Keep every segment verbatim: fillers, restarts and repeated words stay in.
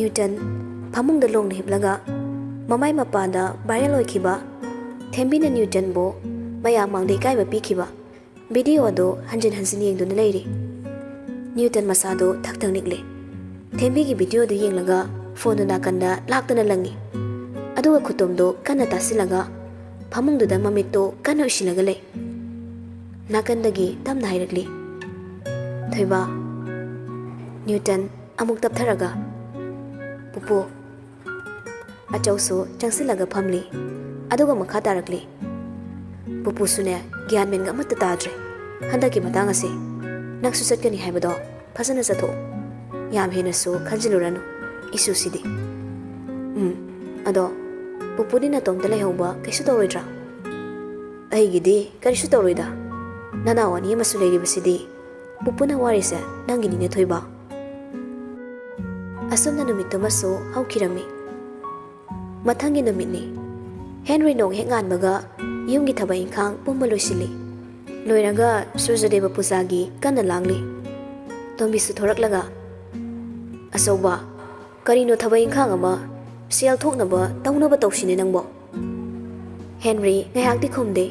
ꯅ꯭ꯌꯨꯇꯟ ꯐꯃꯨꯡꯗ ꯂꯣꯡꯅ ꯍꯤꯞꯂꯒ ꯃꯃꯥꯏ ꯃꯄꯥꯗ ꯚꯥꯏꯔꯦꯜ ꯑꯣꯏꯈꯤꯕ ꯊꯦꯝꯕꯤꯅ ꯅ꯭ꯌꯨꯇꯟꯕꯨ ꯃꯌꯥꯝ ꯃꯥꯡꯗ ꯏꯀꯥꯏꯕ ꯄꯤꯈꯤꯕ ꯚꯤꯗꯤꯑꯣ ꯑꯗꯨ ꯍꯟꯖꯤꯟ ꯍꯟꯖꯤꯟ ꯌꯦꯡꯗꯨꯅ ꯂꯩꯔꯤ꯫ ꯅ꯭ꯌꯨꯇꯟ ꯃꯁꯥꯗꯨ ꯊꯛ ꯊꯛ ꯅꯤꯛꯂꯦ꯫ ꯊꯦꯝꯕꯤꯒꯤ ꯚꯤꯗꯤꯑꯣꯗꯨ ꯌꯦꯡꯂꯒ ꯐꯣꯟꯗꯨ ꯅꯥꯀꯟꯗ ꯂꯥꯛꯇꯅ ꯂꯪꯉꯤ꯫ ꯑꯗꯨꯒ ꯈꯨꯇꯨꯝꯗꯨ ꯀꯟꯅ ꯇꯥꯁꯤꯜꯂꯒ ꯐꯃꯨꯡꯗꯨꯗ ꯃꯃꯤꯠꯇꯨ ꯀꯟꯅ ꯎꯏꯁꯤꯜꯂꯒ ꯂꯩ꯫ ꯅꯥꯀꯟꯗꯒꯤ ꯇꯞꯅ ꯍꯥꯏꯔꯛꯂꯤ, "ꯊꯣꯏꯕ꯫" ꯅ꯭ꯌꯨꯇꯟ ꯑꯃꯨꯛ ꯇꯞꯊꯔꯒ, "ꯄꯨꯄꯨ꯫" ꯑꯆꯧꯁꯨ ꯆꯪꯁꯤꯜꯂꯒ ꯐꯝꯂꯤ꯫ ꯑꯗꯨꯒ ꯃꯈꯥ ꯇꯥꯔꯛꯂꯤ, "ꯄꯨꯄꯨꯁꯨꯅꯦ, ꯒ꯭ꯌꯥꯟ ꯃꯦꯟꯒ ꯑꯃꯠꯇ ꯇꯥꯗ꯭ꯔꯦ ꯍꯟꯗꯛꯀꯤ ꯃꯇꯥꯡ ꯑꯁꯤ꯫ ꯅꯪꯁꯨ ꯆꯠꯀꯅꯤ ꯍꯥꯏꯕꯗꯣ ꯐꯖꯅ ꯆꯠꯊꯣꯛꯎ꯫ ꯌꯥꯝ ꯍꯦꯟꯅꯁꯨ ꯈꯟꯖꯤꯜꯂꯨꯔꯅꯨ ꯏꯁꯨꯁꯤꯗꯤ꯫ ꯎꯝ, ꯑꯗꯣ ꯄꯨꯄꯨꯗꯤ ꯅꯇꯣꯝꯇ ꯂꯩꯍꯧꯕ ꯀꯩꯁꯨ ꯇꯧꯔꯣꯏꯗ꯭ꯔꯥ?" "ꯑꯩꯒꯤꯗꯤ ꯀꯔꯤꯁꯨ ꯇꯧꯔꯣꯏꯗ꯫ ꯅꯅꯥꯎ ꯑꯅꯤ ꯑꯃꯁꯨ ꯂꯩꯔꯤꯕꯁꯤꯗꯤ꯫ ꯄꯨꯄꯨꯅ ꯋꯥꯔꯤꯁꯦ ꯅꯪꯒꯤꯅꯤꯅꯦ ꯊꯣꯏꯕ꯫" ꯑꯁꯨꯝꯅ ꯅꯨꯃꯤꯠꯇꯨꯃꯁꯨ ꯍꯧꯈꯤꯔꯝꯃꯤ꯫ ꯃꯊꯪꯒꯤ ꯅꯨꯃꯤꯠꯅꯤ꯫ ꯍꯦꯟꯔꯤ ꯅꯣꯡ ꯍꯦꯛ ꯉꯥꯟꯕꯒ ꯌꯨꯝꯒꯤ ꯊꯕꯛ ꯏꯪꯈꯥꯡ ꯄꯨꯝꯕ ꯂꯣꯏꯁꯤꯜꯂꯤ꯫ ꯂꯣꯏꯔꯒ ꯁꯨꯔꯖꯗꯦꯕ ꯄꯨꯖꯥꯒꯤ ꯀꯟꯅ ꯂꯥꯡꯂꯤ꯫ ꯇꯣꯝꯕꯤꯁꯨ ꯊꯣꯔꯛꯂꯒ, "ꯑꯆꯧꯕ, ꯀꯔꯤꯅꯣ ꯊꯕꯛ ꯏꯪꯈꯥꯡ ꯑꯃ ꯁꯦꯜ ꯊꯣꯛꯅꯕ ꯇꯧꯅꯕ ꯇꯧꯁꯤꯅꯦ ꯅꯪꯕꯣ꯫" ꯍꯦꯟꯔꯤ ꯉꯥꯏꯍꯥꯛꯇꯤ ꯈꯨꯝꯗꯦ꯫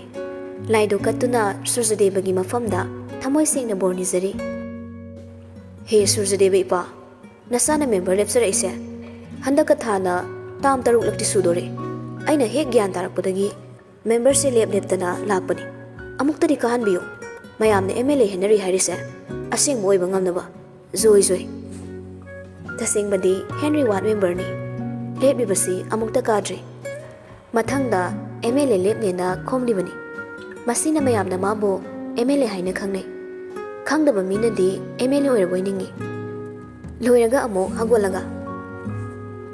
ꯂꯥꯏꯗꯨ ꯀꯠꯇꯨꯅ ꯁꯨꯔꯖꯗꯦꯕꯒꯤ ꯃꯐꯝꯗ ꯊꯃꯣꯏ ꯁꯦꯡꯅ ꯕꯣꯔ ꯅꯤꯖꯔꯤ꯫ "ꯍꯦ ꯁꯨꯔꯖꯗꯦꯕ ꯏꯄꯥ, ꯅꯆꯥꯅ ꯃꯦꯝꯕꯔ ꯂꯦꯞꯆꯔꯛꯏꯁꯦ ꯍꯟꯗꯛꯀ ꯊꯥꯅ ꯇꯥꯝ ꯇꯔꯨꯛꯂꯛꯇꯤ ꯁꯨꯗꯣꯔꯦ꯫ ꯑꯩꯅ ꯍꯦꯛ ꯒ꯭ꯌꯥꯟ ꯇꯥꯔꯛꯄꯗꯒꯤ ꯃꯦꯝꯕꯔꯁꯦ ꯂꯦꯞ ꯂꯦꯞꯇꯅ ꯂꯥꯛꯄꯅꯤ꯫ ꯑꯃꯨꯛꯇꯗꯤ ꯀꯥꯍꯟꯕꯤꯌꯨ꯫ ꯃꯌꯥꯝꯅ ꯑꯦꯝ ꯑꯦꯜ ꯑꯦ ꯍꯦꯟꯅꯔꯤ ꯍꯥꯏꯔꯤꯁꯦ ꯑꯁꯦꯡꯕ ꯑꯣꯏꯕ ꯉꯝꯅꯕ꯫ ꯖꯣꯏ ꯖꯣꯏ꯫" ꯇꯁꯦꯡꯕꯗꯤ ꯍꯦꯟꯔꯤ ꯋꯥꯔꯗ ꯃꯦꯝꯕꯔꯅꯤ꯫ ꯂꯦꯞꯂꯤꯕꯁꯤ ꯑꯃꯨꯛꯇ ꯀꯥꯗ꯭ꯔꯤ꯫ ꯃꯊꯪꯗ ꯑꯦꯝ ꯑꯦꯜ ꯑꯦ ꯂꯦꯞꯅꯦꯅ ꯈꯣꯝꯂꯤꯕꯅꯤ꯫ ꯃꯁꯤꯅ ꯃꯌꯥꯝꯅ ꯃꯥꯕꯨ ꯑꯦꯝ ꯑꯦꯜ ꯑꯦ ꯍꯥꯏꯅ ꯈꯪꯅꯩ꯫ ꯈꯪꯗꯕ ꯃꯤꯅꯗꯤ ꯑꯦꯝ ꯑꯦꯜ ꯑꯦ ꯑꯣꯏꯔꯕꯣꯏ ꯅꯤꯡꯏ꯫ ꯂꯣꯏꯔꯒ ꯑꯃꯨꯛ ꯍꯧꯒꯠꯂꯒ,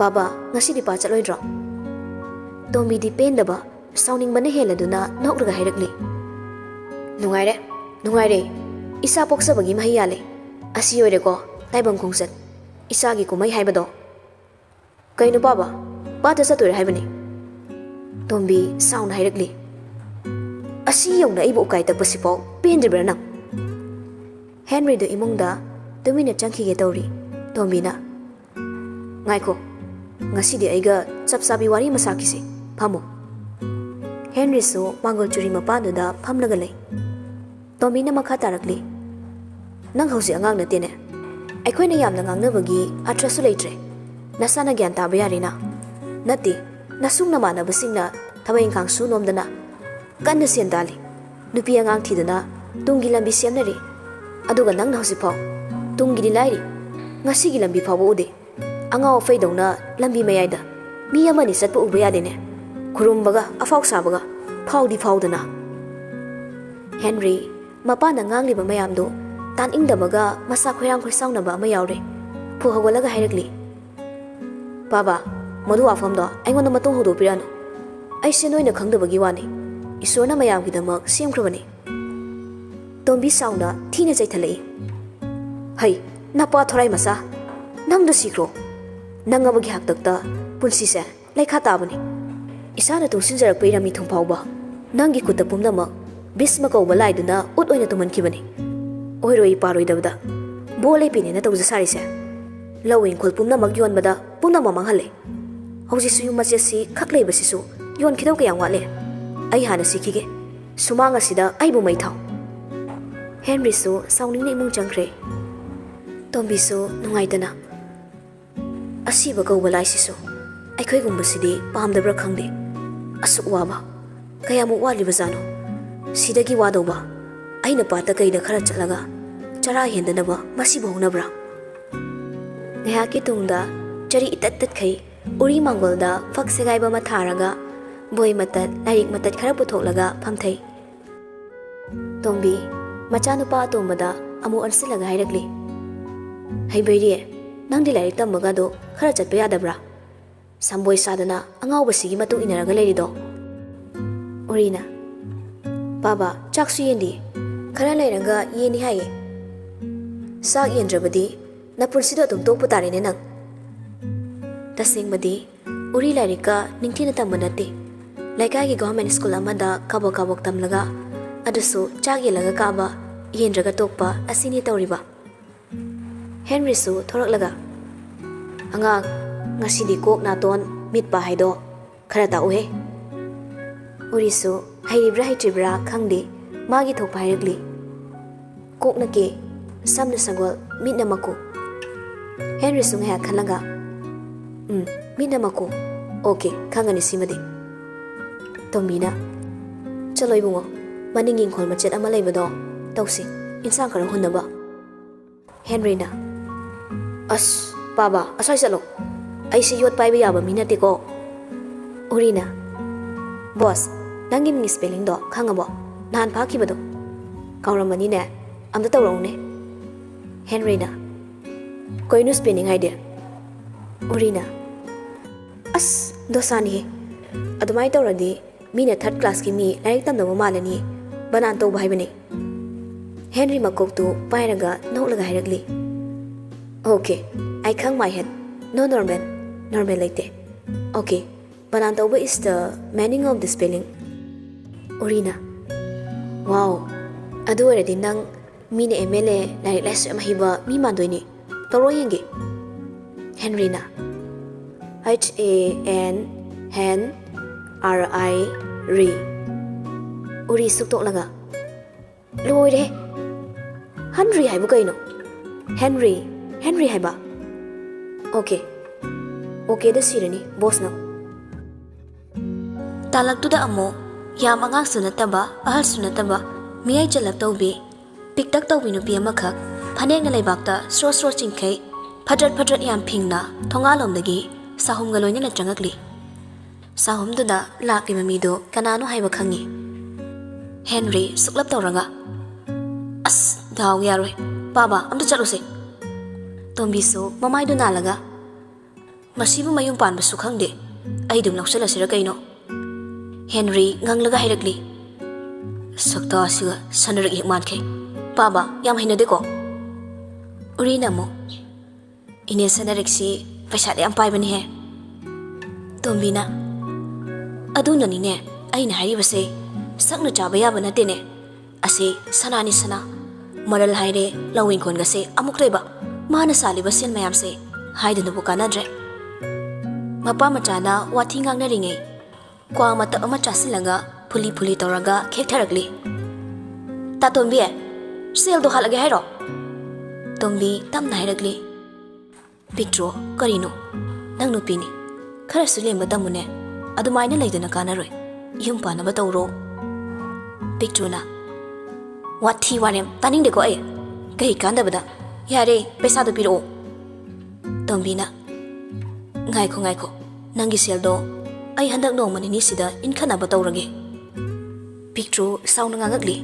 "ꯕꯥꯕꯥ, ꯉꯁꯤꯗꯤ ꯄꯥ ꯆꯠꯂꯣꯏꯗ꯭ꯔꯣ?" ꯇꯣꯝꯕꯤꯗꯤ ꯄꯦꯟꯗꯕ, ꯁꯥꯎꯅꯤꯡꯕꯅ ꯍꯦꯜꯂꯗꯨꯅ ꯅꯣꯛꯂꯒ ꯍꯥꯏꯔꯛꯂꯤ, "ꯅꯨꯡꯉꯥꯏꯔꯦ, ꯅꯨꯡꯉꯥꯏꯔꯦ꯫ ꯏꯆꯥ ꯄꯣꯛꯆꯕꯒꯤ ꯃꯍꯩ ꯌꯥꯜꯂꯦ꯫ ꯑꯁꯤ ꯑꯣꯏꯔꯦꯀꯣ ꯇꯥꯏꯕꯪ ꯈꯣꯡꯆꯠ, ꯏꯆꯥꯒꯤ ꯀꯨꯝꯍꯩ ꯍꯥꯏꯕꯗꯣ꯫" "ꯀꯩꯅꯣ ꯄꯥꯕ, ꯄꯥꯠꯇ ꯆꯠꯇꯣꯏꯔꯦ ꯍꯥꯏꯕꯅꯤ?" ꯇꯣꯝꯕꯤ ꯁꯥꯎꯅ ꯍꯥꯏꯔꯛꯂꯤ꯫ "ꯑꯁꯤ ꯌꯧꯅ ꯑꯩꯕꯨ ꯎꯀꯥꯏ ꯇꯛꯄꯁꯤꯐꯥꯎ ꯄꯦꯟꯗ꯭ꯔꯤꯕ꯭ꯔꯥ ꯅꯪ?" ꯍꯦꯟꯔꯤꯗꯨ ꯏꯃꯨꯡꯗ ꯇꯨꯃꯤꯟꯅ ꯆꯪꯈꯤꯒꯦ ꯇꯧꯔꯤ꯫ ꯇꯣꯝꯕꯤꯅ, "ꯉꯥꯏꯈꯣ, ꯉꯁꯤꯗꯤ ꯑꯩꯒ ꯆꯞ ꯆꯥꯕꯤ ꯋꯥꯔꯤ ꯑꯃ ꯁꯥꯈꯤꯁꯦ꯫ ꯐꯝꯃꯣ꯫" ꯍꯦꯟꯔꯤꯁꯨ ꯃꯥꯡꯒꯣꯜ ꯆꯨꯔꯤ ꯃꯄꯥꯟꯗꯨꯗ ꯐꯝꯂꯒ ꯂꯩ꯫ ꯇꯣꯝꯕꯤꯅ ꯃꯈꯥ ꯇꯥꯔꯛꯂꯤ, "ꯅꯪ ꯍꯧꯖꯤꯛ ꯑꯉꯥꯡ ꯅꯠꯇꯦꯅꯦ꯫ ꯑꯩꯈꯣꯏꯅ ꯌꯥꯝꯅ ꯉꯥꯡꯅꯕꯒꯤ ꯑꯔꯊꯁꯨ ꯂꯩꯇ꯭ꯔꯦ꯫ ꯅꯁꯥꯅ ꯒ꯭ꯌꯥꯟ ꯇꯥꯕ ꯌꯥꯔꯦꯅ꯫ ꯅꯠꯇꯦ, ꯅꯁꯨꯡ ꯅꯃꯥꯟꯅꯕꯁꯤꯡꯅ ꯊꯕꯛ ꯏꯪꯈꯥꯡ ꯁꯨ ꯅꯣꯝꯗꯅ ꯀꯟꯅ ꯁꯦꯟ ꯇꯥꯜꯂꯤ꯫ ꯅꯨꯄꯤ ꯑꯉꯥꯡ ꯊꯤꯗꯅ ꯇꯨꯡꯒꯤ ꯂꯝꯕꯤ ꯁꯦꯝꯅꯔꯤ꯫ ꯑꯗꯨꯒ ꯅꯪꯅ ꯍꯧꯖꯤꯛꯐꯥꯎ, ꯇꯨꯡꯒꯤꯗꯤ ꯂꯥꯏꯔꯤ, ꯉꯁꯤꯒꯤ ꯂꯝꯕꯤ ꯐꯥꯎꯕ ꯎꯗꯦ꯫ ꯑꯉꯥꯎ ꯑꯐꯩꯗꯧꯅ ꯂꯝꯕꯤ ꯃꯌꯥꯏꯗ ꯃꯤ ꯑꯃꯅꯤ ꯆꯠꯄ ꯎꯕ ꯌꯥꯗꯦꯅꯦ꯫ ꯈꯨꯔꯨꯝꯕꯒ ꯑꯐꯥꯎ ꯁꯥꯕꯒ ꯐꯥꯎꯗꯤ ꯐꯥꯎꯗꯅ꯫" ꯍꯦꯟꯔꯤ ꯃꯄꯥꯅ ꯉꯥꯡꯂꯤꯕ ꯃꯌꯥꯝꯗꯨ ꯇꯥꯅꯤꯡꯗꯕꯒ ꯃꯁꯥ ꯈꯣꯏꯔꯥꯡ ꯈꯣꯏꯁꯥꯎꯅꯕ ꯑꯃ ꯌꯥꯎꯔꯦ꯫ ꯐꯨ ꯍꯧꯒꯠꯂꯒ ꯍꯥꯏꯔꯛꯂꯤ, "ꯄꯥꯕ, ꯃꯗꯨ ꯋꯥꯐꯝꯗꯣ ꯑꯩꯉꯣꯟꯗ ꯃꯇꯨꯡ ꯍꯧꯗꯣꯛꯄꯤꯔꯛꯑꯅꯨ꯫ ꯑꯩꯁꯦ ꯅꯣꯏꯅ ꯈꯪꯗꯕꯒꯤ ꯋꯥꯅꯤ꯫ ꯏꯁꯣꯔꯅ ꯃꯌꯥꯝꯒꯤꯗꯃꯛ ꯁꯦꯝꯈ꯭ꯔꯕꯅꯤ꯫" ꯇꯣꯝꯕꯤ ꯁꯥꯎꯅ ꯊꯤꯅ ꯆꯩꯊꯠꯂꯛꯏ, "ꯍꯩ, ꯅꯄꯥ ꯊꯣꯔꯥꯏ ꯃꯆꯥ, ꯅꯪꯗꯣ ꯁꯤꯈ꯭ꯔꯣ꯫ ꯅꯪ ꯑꯃꯒꯤ ꯍꯥꯛꯇꯛꯇ ꯄꯨꯟꯁꯤꯁꯦ ꯂꯩꯈꯥ ꯇꯥꯕꯅꯤ꯫ ꯏꯁꯥꯅ ꯇꯨꯡꯁꯤꯟꯖꯔꯛꯄ ꯏꯔꯝꯃꯤ ꯊꯨꯡ ꯐꯥꯎꯕ ꯅꯪꯒꯤ ꯈꯨꯠꯇ ꯄꯨꯝꯅꯃꯛ ꯚꯤꯁꯃ ꯀꯧꯕ ꯂꯥꯏꯗꯨꯅ ꯎꯠ ꯑꯣꯏꯅ ꯇꯨꯝꯍꯟꯈꯤꯕꯅꯤ꯫ ꯑꯣꯏꯔꯣꯏ ꯄꯥꯔꯣꯏꯗꯕꯗ ꯕꯣ ꯂꯦꯞꯄꯤꯅꯦꯅ ꯇꯧꯖ ꯁꯥꯔꯤꯁꯦ꯫ ꯂꯧ ꯏꯪꯈꯣꯜ ꯄꯨꯝꯅꯃꯛ ꯌꯣꯟꯕꯗ ꯄꯨꯝꯅꯃꯛ ꯃꯥꯡꯍꯜꯂꯦ꯫ ꯍꯧꯖꯤꯛꯁꯨ ꯌꯨꯝ ꯃꯆꯦꯠꯁꯤ ꯈꯛ ꯂꯩꯕꯁꯤꯁꯨ ꯌꯣꯟꯈꯤꯗꯧ ꯀꯌꯥꯝ ꯋꯥꯠꯂꯦ꯫ ꯑꯩ ꯍꯥꯟꯅ ꯁꯤꯈꯤꯒꯦ꯫ ꯁꯨꯃꯥꯡ ꯑꯁꯤꯗ ꯑꯩꯕꯨ ꯃꯩ ꯊꯥꯎ꯫" ꯍꯦꯟꯔꯤꯁꯨ ꯁꯥꯎꯅꯤꯡꯅ ꯏꯃꯨꯡ ꯆꯪꯈ꯭ꯔꯦ꯫ ꯇꯣꯝꯕꯤꯁꯨ ꯅꯨꯡꯉꯥꯏꯇꯅ, "ꯑꯁꯤꯕ ꯀꯧꯕ ꯂꯥꯏꯁꯤꯁꯨ ꯑꯩꯈꯣꯏꯒꯨꯝꯕꯁꯤꯗꯤ ꯄꯥꯝꯗꯕ꯭ꯔꯥ ꯈꯪꯗꯦ꯫ ꯑꯁꯨꯛ ꯋꯥꯕ ꯀꯌꯥꯃꯨꯛ ꯋꯥꯠꯂꯤꯕꯖꯥꯠꯅꯣ? ꯁꯤꯗꯒꯤ ꯋꯥꯗꯧꯕ ꯑꯩꯅ ꯄꯥꯠꯇ ꯀꯩꯗ ꯈꯔ ꯆꯠꯂꯒ ꯆꯔꯥ ꯍꯦꯟꯗꯅꯕ ꯃꯁꯤꯕꯨ ꯍꯧꯅꯕ꯭ꯔꯥ?" ꯉꯥꯏꯍꯥꯛꯀꯤ ꯇꯨꯡꯗ ꯆꯔꯤ ꯏꯇꯠ ꯇꯠꯈꯩ ꯎꯔꯤ ꯃꯥꯡꯒꯣꯜꯗ ꯐꯛ ꯁꯦꯒꯥꯏꯕ ꯑꯃ ꯊꯥꯔꯒ ꯕꯣꯏ ꯃꯇꯠ, ꯂꯥꯏꯔꯤꯛ ꯃꯇꯠ ꯈꯔ ꯄꯨꯊꯣꯛꯂꯒ ꯐꯝꯊꯩ꯫ ꯇꯣꯝꯕꯤ ꯃꯆꯥꯅꯨꯄꯥ ꯑꯇꯣꯝꯕꯗ ꯑꯃꯨꯛ ꯑꯣꯟꯁꯤꯜꯂꯒ ꯍꯥꯏꯔꯛꯂꯤ, "ꯍꯩꯕꯩꯔꯤ, ꯅꯪꯗꯤ ꯂꯥꯏꯔꯤꯛ ꯇꯝꯕꯒꯗꯣ ꯈꯔ ꯆꯠꯄ ꯌꯥꯗꯕ꯭ꯔꯥ? ꯁꯝꯕꯣꯏ ꯁꯥꯗꯅ ꯑꯉꯥꯎꯕꯁꯤꯒꯤ ꯃꯇꯨꯡ ꯏꯟꯅꯔꯒ ꯂꯩꯔꯤꯗꯣ?" ꯎꯔꯤꯅ, "ꯄꯥꯕ, ꯆꯥꯛꯁꯨ ꯌꯦꯟꯗꯤ, ꯈꯔ ꯂꯩꯔꯒ ꯌꯦꯟꯅꯤ ꯍꯥꯏꯌꯦ꯫ ꯆꯥꯛ ꯌꯦꯟꯗ꯭ꯔꯕꯗꯤ ꯅꯄꯨꯟꯁꯤꯗꯣ ꯑꯗꯨꯝ ꯇꯣꯛꯄ ꯇꯥꯔꯦꯅꯦ ꯅꯪ꯫" ꯇꯁꯦꯡꯕꯗꯤ ꯎꯔꯤ ꯂꯥꯏꯔꯤꯛꯀ ꯅꯤꯡꯊꯤꯅ ꯇꯝꯕ ꯅꯠꯇꯦ꯫ ꯂꯩꯀꯥꯏꯒꯤ ꯒꯣꯔꯃꯦꯟ ꯁ꯭ꯀꯨꯜ ꯑꯃꯗ ꯀꯥꯕꯣꯛ ꯀꯥꯕꯣꯛ ꯇꯝꯂꯒ, ꯑꯗꯨꯁꯨ ꯆꯥꯛ ꯌꯦꯜꯂꯒ ꯀꯥꯕ, ꯌꯦꯟꯗ꯭ꯔꯒ ꯇꯣꯛꯄ ꯑꯁꯤꯅꯤ ꯇꯧꯔꯤꯕ꯫ ꯍꯦꯟꯔꯤꯁꯨ ꯊꯣꯔꯛꯂꯒ, "ꯑꯉꯥꯡ, ꯉꯁꯤꯗꯤ ꯀꯣꯛ ꯅꯥꯇꯣꯟ ꯃꯤꯠ ꯄꯥ ꯍꯥꯏꯗꯣ ꯈꯔ ꯇꯥꯛꯎꯍꯦ꯫" ꯎꯔꯤꯁꯨ ꯍꯩꯔꯤꯕ꯭ꯔꯥ ꯍꯩꯇ꯭ꯔꯤꯕ꯭ꯔꯥ ꯈꯪꯗꯦ, ꯃꯥꯒꯤ ꯊꯣꯛꯄ ꯍꯥꯏꯔꯛꯂꯤ꯫ "ꯀꯣꯛꯅ ꯀꯦ, ꯁꯝꯅ ꯁꯒꯣꯜ, ꯃꯤꯠꯅ ꯃꯀꯨ꯫" ꯍꯦꯟꯔꯤꯁꯨ ꯉꯥꯏꯍꯥꯛ ꯈꯜꯂꯒ, "ꯎꯝ, ꯃꯤꯠꯅ ꯃꯀꯨ꯫ ꯑꯣꯀꯦ, ꯈꯪꯉꯅꯤ ꯁꯤꯃꯗꯤ꯫" ꯇꯣꯝꯕꯤꯅ, "ꯆꯠꯂꯣ ꯏꯕꯨꯡꯉꯣ, ꯃꯅꯤꯡ ꯏꯪꯈꯣꯜ ꯃꯆꯦꯠ ꯑꯃ ꯂꯩꯕꯗꯣ ꯇꯧꯁꯤ, ꯏꯟꯁꯥꯡ ꯈꯔ ꯍꯨꯟꯅꯕ꯫" ꯍꯦꯟꯔꯤꯅ, "ꯑꯁ, ꯄꯥꯕ, ꯑꯁ꯭ꯋꯥꯏ ꯆꯠꯂꯣ꯫ ꯑꯩꯁꯦ ꯌꯣꯠ ꯄꯥꯏꯕ ꯌꯥꯕ ꯃꯤ ꯅꯠꯇꯦꯀꯣ꯫" ꯎꯔꯤꯅ, "ꯕꯣꯁ, ꯅꯪꯒꯤ ꯃꯤꯡ ꯁ꯭ꯄꯦꯂꯤꯡꯗꯣ ꯈꯪꯉꯕꯣ? ꯅꯍꯥꯟ ꯐꯥꯈꯤꯕꯗꯣ? ꯀꯥꯎꯔꯝꯃꯅꯤꯅꯦ꯫ ꯑꯝꯇ ꯇꯧꯔꯛꯎꯅꯦ꯫" ꯍꯦꯟꯔꯤꯅ, "ꯀꯩꯅꯣ ꯁ꯭ꯄꯦꯂꯤꯡ ꯍꯥꯏꯗꯤ?" ꯎꯔꯤꯅ, "ꯑꯁ, ꯗꯣꯁꯥꯅꯤꯍꯦ꯫ ꯑꯗꯨꯃꯥꯏꯅ ꯇꯧꯔꯗꯤ ꯃꯤꯅ ꯊꯥꯔꯠ ꯀ꯭ꯂꯥꯁꯀꯤ ꯃꯤ ꯂꯥꯏꯔꯤꯛ ꯇꯝꯗꯕ ꯃꯥꯜꯂꯅꯤ꯫ ꯕꯅꯥꯟ ꯇꯧꯕ ꯍꯥꯏꯕꯅꯤ꯫" ꯍꯦꯟꯔꯤ ꯃꯀꯣꯛꯇꯨ ꯄꯥꯏꯔꯒ ꯅꯣꯛꯂꯒ ꯍꯥꯏꯔꯛꯂꯤ, "ꯑꯣꯀꯦ, ꯑꯩ ꯈꯪ ꯃꯥꯏ ꯍꯦꯠ꯫ ꯅꯣ ꯅꯣꯔꯃꯦꯜ, ꯅꯣꯔꯃꯦꯜ ꯂꯩꯇꯦ꯫ ꯑꯣꯀꯦ, ꯕꯅꯥꯟ ꯇꯧꯕ is the meaning of the spelling." ꯎꯔꯤꯅ, "ꯋꯥꯎ, ꯑꯗꯨ ꯑꯣꯏꯔꯗꯤ ꯅꯪ ꯃꯤꯅ ꯑꯦꯝ ꯑꯦꯜ ꯑꯦ, ꯂꯥꯏꯔꯤꯛ ꯂꯥꯏꯁꯨ ꯌꯥꯝ ꯍꯩꯕ ꯃꯤ ꯃꯥꯟꯗꯣꯏꯅꯤ꯫ ꯇꯧꯔꯣ ꯌꯦꯡꯒꯦ꯫" ꯍꯦꯟꯔꯤꯅ, "H A N, hand, R I, ꯔꯤ꯫" ꯎꯔꯤ ꯁꯨꯛꯇꯣꯛꯂꯒ, "ꯂꯣꯏꯔꯦ꯫ ꯍꯟꯔꯤ ꯍꯥꯏꯕꯨ ꯀꯩꯅꯣ? ꯍꯦꯟꯔꯤ, ꯍꯦꯟꯔꯤ ꯍꯥꯏꯕ꯫ ꯑꯣꯀꯦ, ꯑꯣꯀꯦꯗ ꯁꯤꯔꯅꯤ ꯕꯣꯁꯅ꯫" ꯇꯥꯂꯛꯇꯨꯗ ꯑꯃꯨꯛ ꯌꯥꯝ ꯑꯉꯥꯡꯁꯨ ꯅꯠꯇꯕ, ꯑꯍꯜꯁꯨ ꯅꯠꯇꯕ, ꯃꯤꯌꯥꯏ ꯆꯜꯂꯞ ꯇꯧꯕꯤ, ꯄꯤꯛꯇꯛ ꯇꯧꯕꯤ ꯅꯨꯄꯤ ꯑꯃꯈꯛ ꯐꯅꯦꯛꯅ ꯂꯩꯕꯥꯛꯇ ꯁ꯭ꯔꯣ ꯁ꯭ꯔꯣ ꯆꯤꯡꯈꯩ, ꯐꯗ꯭ꯔꯠ ꯐꯗ꯭ꯔꯠ ꯌꯥꯝ ꯐꯤꯡꯅ ꯊꯣꯡꯒꯥꯜꯂꯣꯝꯗꯒꯤ ꯁꯥꯍꯨꯝꯒ ꯂꯣꯏꯅꯅ ꯆꯪꯉꯛꯂꯤ꯫ ꯁꯥꯍꯨꯝꯗꯨꯗ ꯂꯥꯛꯂꯤꯕ ꯃꯤꯗꯨ ꯀꯅꯥꯅꯣ ꯍꯥꯏꯕ ꯈꯪꯉꯤ꯫ ꯍꯦꯟꯔꯤ ꯁꯨꯛꯂꯞ ꯇꯧꯔꯒ, "ꯑꯁ, ꯗꯥꯎ ꯌꯥꯔꯣꯏ꯫ ꯄꯥꯕ, ꯑꯝꯇ ꯆꯠꯂꯨꯁꯦ꯫" ꯇꯣꯝꯕꯤꯁꯨ ꯃꯃꯥꯏꯗꯨ ꯅꯥꯜꯂꯒ, "ꯃꯁꯤꯕꯨ ꯃꯌꯨꯝ ꯄꯥꯟꯕꯁꯨ ꯈꯪꯗꯦ꯫ ꯑꯩ ꯑꯗꯨꯝ ꯂꯧꯁꯤꯜꯂꯁꯤꯔ ꯀꯩꯅꯣ?" ꯍꯦꯟꯔꯤ ꯉꯪꯂꯒ ꯍꯥꯏꯔꯛꯂꯤ꯫ "ꯁꯛꯇꯥꯁꯤꯒ ꯁꯅꯔꯛ ꯍꯦꯛ ꯃꯥꯟꯈꯩ꯫ ꯄꯥꯕ, ꯌꯥꯝ ꯍꯩꯅꯗꯦꯀꯣ꯫" ꯎꯔꯤꯅ ꯑꯃꯨꯛ, "ꯏꯅꯦ ꯁꯅꯔꯤꯛꯁꯤ ꯄꯩꯁꯥꯗꯤ ꯌꯥꯝ ꯄꯥꯏꯕꯅꯤꯍꯦ꯫" ꯇꯣꯝꯕꯤꯅ, "ꯑꯗꯨꯅꯅꯤꯅꯦ ꯑꯩꯅ ꯍꯥꯏꯔꯤꯕꯁꯦ, ꯁꯛꯅ ꯆꯥꯕ ꯌꯥꯕ ꯅꯠꯇꯦꯅꯦ꯫ ꯑꯁꯤ ꯁꯅꯥꯅꯤ ꯁꯅꯥ꯫ ꯃꯔꯜ ꯍꯥꯏꯔꯦ, ꯂꯧ ꯏꯪꯈꯣꯜꯒꯁꯦ ꯑꯃꯨꯛ ꯂꯩꯕ꯫ ꯃꯥꯅ ꯁꯥꯜꯂꯤꯕ ꯁꯦꯟ ꯃꯌꯥꯝꯁꯦ ꯍꯥꯏꯗꯨꯅꯕꯨ ꯀꯥꯟꯅꯗ꯭ꯔꯦ꯫ ꯃꯄꯥ ꯃꯆꯥꯅ ꯋꯥꯊꯤ ꯉꯥꯡꯅꯔꯤꯉꯩ ꯀ꯭ꯋꯥ ꯃꯇꯞ ꯑꯃ ꯆꯥꯁꯤꯜꯂꯒ ꯐꯨꯂꯤ ꯐꯨꯂꯤ ꯇꯧꯔꯒ ꯈꯦꯛꯊꯔꯛꯂꯤ꯫ "ꯇꯥꯇꯣꯝꯕꯤ, ꯁꯦꯜꯗꯣ ꯍꯥꯠꯂꯒꯦ ꯍꯥꯏꯔꯣ?" ꯇꯣꯝꯕꯤ ꯇꯞꯅ ꯍꯥꯏꯔꯛꯂꯤ꯫ "ꯄꯤꯛꯇ꯭ꯔꯨ, ꯀꯔꯤꯅꯣ? ꯅꯪ ꯅꯨꯄꯤꯅꯤ, ꯈꯔꯁꯨ ꯂꯦꯝꯕ ꯇꯝꯃꯨꯅꯦ꯫ ꯑꯗꯨꯃꯥꯏꯅ ꯂꯩꯗꯅ ꯀꯥꯟꯅꯔꯣꯏ꯫ ꯌꯨꯝ ꯄꯥꯟꯅꯕ ꯇꯧꯔꯣ꯫" ꯄꯤꯛꯇ꯭ꯔꯨꯅ, "ꯋꯥꯊꯤ ꯋꯥꯔꯦꯝ ꯇꯥꯅꯤꯡꯗꯦꯀꯣ ꯑꯩ꯫ ꯀꯩ ꯀꯥꯟꯗꯕꯗ? ꯌꯥꯔꯦ, ꯄꯩꯁꯥꯗꯣ ꯄꯤꯔꯛꯑꯣ꯫" ꯇꯣꯝꯕꯤꯅ, "ꯉꯥꯏꯈꯣ, ꯉꯥꯏꯈꯣ꯫ ꯅꯪꯒꯤ ꯁꯦꯜꯗꯣ ꯑꯩ ꯍꯟꯗꯛ ꯅꯣꯡꯃ ꯅꯤꯅꯤꯁꯤꯗ ꯏꯟꯈꯠꯅꯕ ꯇꯧꯔꯒꯦ꯫" ꯄꯤꯛꯇ꯭ꯔꯨ ꯁꯥꯎꯅ ꯉꯥꯡꯉꯛꯂꯤ꯫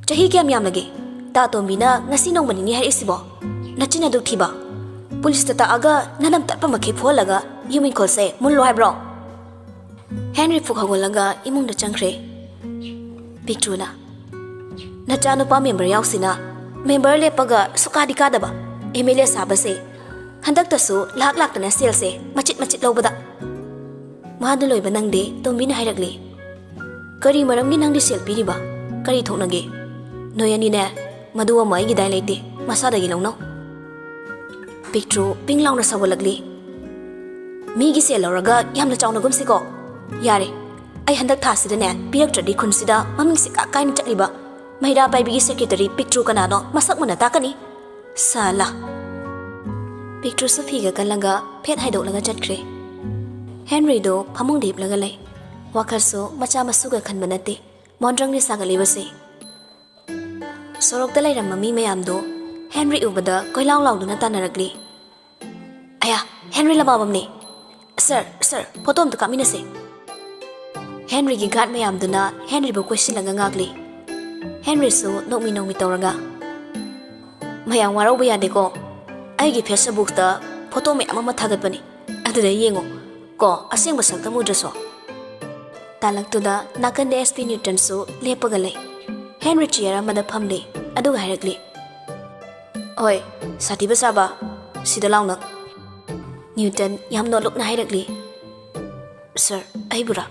"ꯆꯍꯤ ꯀꯌꯥꯝ ꯌꯥꯝꯂꯒꯦ? ꯇꯥ ꯇꯣꯝꯕꯤꯅ ꯉꯁꯤ ꯅꯣꯡꯃ ꯅꯤꯅꯤ ꯍꯥꯏꯔꯛꯏꯁꯤꯕꯣ? ꯅꯆꯤꯟ ꯑꯗꯨ ꯊꯤꯕ꯫ ꯄꯨꯂꯤꯁꯇ ꯇꯥꯛꯑꯒ ꯅꯅꯝ ꯇꯠꯄ ꯃꯈꯩ ꯐꯨꯍꯜꯂꯒ ꯌꯨꯝ ꯏꯪꯈꯣꯜꯁꯦ ꯃꯨꯜꯂꯣ ꯍꯥꯏꯕ꯭ꯔꯣ?" ꯍꯦꯟꯔꯤ ꯐꯨꯛ ꯍꯧꯒꯠꯂꯒ ꯏꯃꯨꯡꯗ ꯆꯪꯈ꯭ꯔꯦ꯫ ꯄꯤꯛꯇ꯭ꯔꯨꯅ, "ꯅꯆꯥꯅꯨꯄꯥ ꯃꯦꯝꯕꯔ ꯌꯥꯎꯁꯤꯅ ꯃꯦꯝꯕꯔ ꯂꯦꯞꯄꯒ ꯁꯨꯀꯥꯗꯤ ꯀꯥꯗꯕ ꯑꯦꯝ ꯑꯦꯜ ꯑꯦ ꯁꯥꯕꯁꯦ ꯍꯟꯗꯛꯇꯁꯨ ꯂꯥꯛ ꯂꯥꯛꯇꯅ ꯁꯦꯜꯁꯦ ꯃꯆꯤꯠ ꯃꯆꯤꯠ ꯂꯧꯕꯗ꯫" ꯃꯥꯗꯨ ꯂꯣꯏꯕ ꯅꯪꯗꯦ, ꯇꯣꯝꯕꯤꯅ ꯍꯥꯏꯔꯛꯂꯤ꯫ "ꯀꯔꯤ ꯃꯔꯝꯒꯤ ꯅꯪꯗꯤ ꯁꯦꯜ ꯄꯤꯔꯤꯕ? ꯀꯔꯤ ꯊꯣꯛꯅꯒꯦ? ꯅꯣꯏ ꯑꯅꯤꯅꯦ, ꯃꯗꯨ ꯑꯃ ꯑꯩꯒꯤꯗꯥꯏ ꯂꯩꯇꯦ, ꯃꯁꯥꯗꯒꯤ ꯂꯧꯅꯧ꯫" ꯄꯤꯛꯇ꯭ꯔꯨ ꯄꯤꯡ ꯂꯥꯎꯅ ꯁꯧꯒꯠꯂꯛꯂꯤ꯫ "ꯃꯤꯒꯤ ꯁꯦꯜ ꯂꯧꯔꯒ ꯌꯥꯝꯅ ꯆꯥꯎꯅꯒꯨꯝꯁꯤꯀꯣ꯫ ꯌꯥꯔꯦ, ꯑꯩ ꯍꯟꯗꯛ ꯊꯥꯁꯤꯗꯅꯦ ꯄꯤꯔꯛꯇ꯭ꯔꯗꯤ ꯈꯨꯟꯁꯤꯗ ꯃꯃꯤꯡ ꯁꯤꯀꯥ ꯀꯥꯏꯅ ꯆꯠꯂꯤꯕ ꯃꯩꯔꯥ ꯄꯥꯏꯕꯤꯒꯤ ꯁꯦꯀ꯭ꯔꯦꯇꯔꯤ ꯄꯤꯛꯇ꯭ꯔꯨ ꯀꯅꯥꯅꯣ ꯃꯁꯛ ꯃꯨꯟꯅ ꯇꯥꯛꯀꯅꯤ꯫ ꯁꯥꯂꯥ꯫" ꯄꯤꯛꯇ꯭ꯔꯨꯁꯨ ꯐꯤꯒ ꯀꯜꯂꯒ ꯐꯦꯠ ꯍꯥꯏꯗꯣꯛꯂꯒ ꯆꯠꯈ꯭ꯔꯦ꯫ ꯍꯦꯟꯔꯤꯗꯣ ꯐꯃꯨꯡꯗ ꯍꯤꯞꯂꯒ ꯂꯩ꯫ ꯋꯥꯈꯜꯁꯨ ꯃꯆꯥ ꯃꯁꯨꯒ ꯈꯟꯕ ꯅꯠꯇꯦ, ꯃꯣꯟꯗ꯭ꯔꯪꯅꯤ ꯁꯥꯒꯠꯂꯤꯕꯁꯦ꯫ ꯁꯣꯔꯣꯛꯇ ꯂꯩꯔꯝꯕ ꯃꯤ ꯃꯌꯥꯝꯗꯣ ꯍꯦꯟꯔꯤ ꯎꯕꯗ ꯀꯣꯏꯂꯥꯎ ꯂꯥꯎꯗꯨꯅ ꯇꯥꯟꯅꯔꯛꯂꯤ꯫ "ꯑꯌꯥ, ꯍꯦꯟꯔꯤ ꯂꯃꯥꯕꯝꯅꯦ꯫ ꯁꯥꯔ, ꯁꯥꯔ, ꯐꯣꯇꯣ ꯑꯝꯇ ꯀꯥꯞꯃꯤꯟꯅꯁꯦ꯫" ꯍꯦꯟꯔꯤꯒꯤ ꯒꯥꯔꯗ ꯃꯌꯥꯝꯗꯨꯅ ꯍꯦꯟꯔꯤꯕꯨ ꯀꯣꯏꯁꯤꯜꯂꯒ ꯉꯥꯛꯂꯤ꯫ ꯍꯦꯟꯔꯤꯁꯨ ꯅꯣꯛꯃꯤ ꯅꯣꯛꯃꯤ ꯇꯧꯔꯒ, "ꯃꯌꯥꯝ ꯋꯥꯔꯧꯕ ꯌꯥꯗꯦꯀꯣ꯫ ꯑꯩꯒꯤ ꯐꯦꯁꯕꯨꯛꯇ ꯐꯣꯇꯣ ꯃꯌꯥꯝ ꯑꯃ ꯊꯥꯒꯠꯄꯅꯤ꯫ ꯑꯗꯨꯗ ꯌꯦꯡꯉꯣ ꯀꯣ, ꯑꯁꯦꯡꯕ ꯁꯛꯇꯝ ꯎꯗ꯭ꯔꯁꯨ꯫" ꯇꯥꯂꯛꯇꯨꯗ ꯅꯥꯀꯟꯗ ꯑꯦꯁ ꯄꯤ ꯅ꯭ꯌꯨꯇꯟꯁꯨ ꯂꯦꯞꯄꯒ ꯂꯩ꯫ ꯍꯦꯟꯔꯤ ꯆꯤꯌꯔ ꯑꯃꯗ ꯐꯝꯂꯤ, ꯑꯗꯨꯒ ꯍꯥꯏꯔꯛꯂꯤ, "ꯍꯣꯏ, ꯁꯥꯊꯤꯕ ꯁꯥꯕ, ꯁꯤꯗ ꯂꯥꯎ ꯅꯪ꯫" ꯅ꯭ꯌꯨꯇꯟ ꯌꯥꯝ ꯅꯣꯠꯂꯨꯛꯅ ꯍꯥꯏꯔꯛꯂꯤ, "ꯁꯥꯔ, ꯑꯩꯕꯨꯔꯥ?"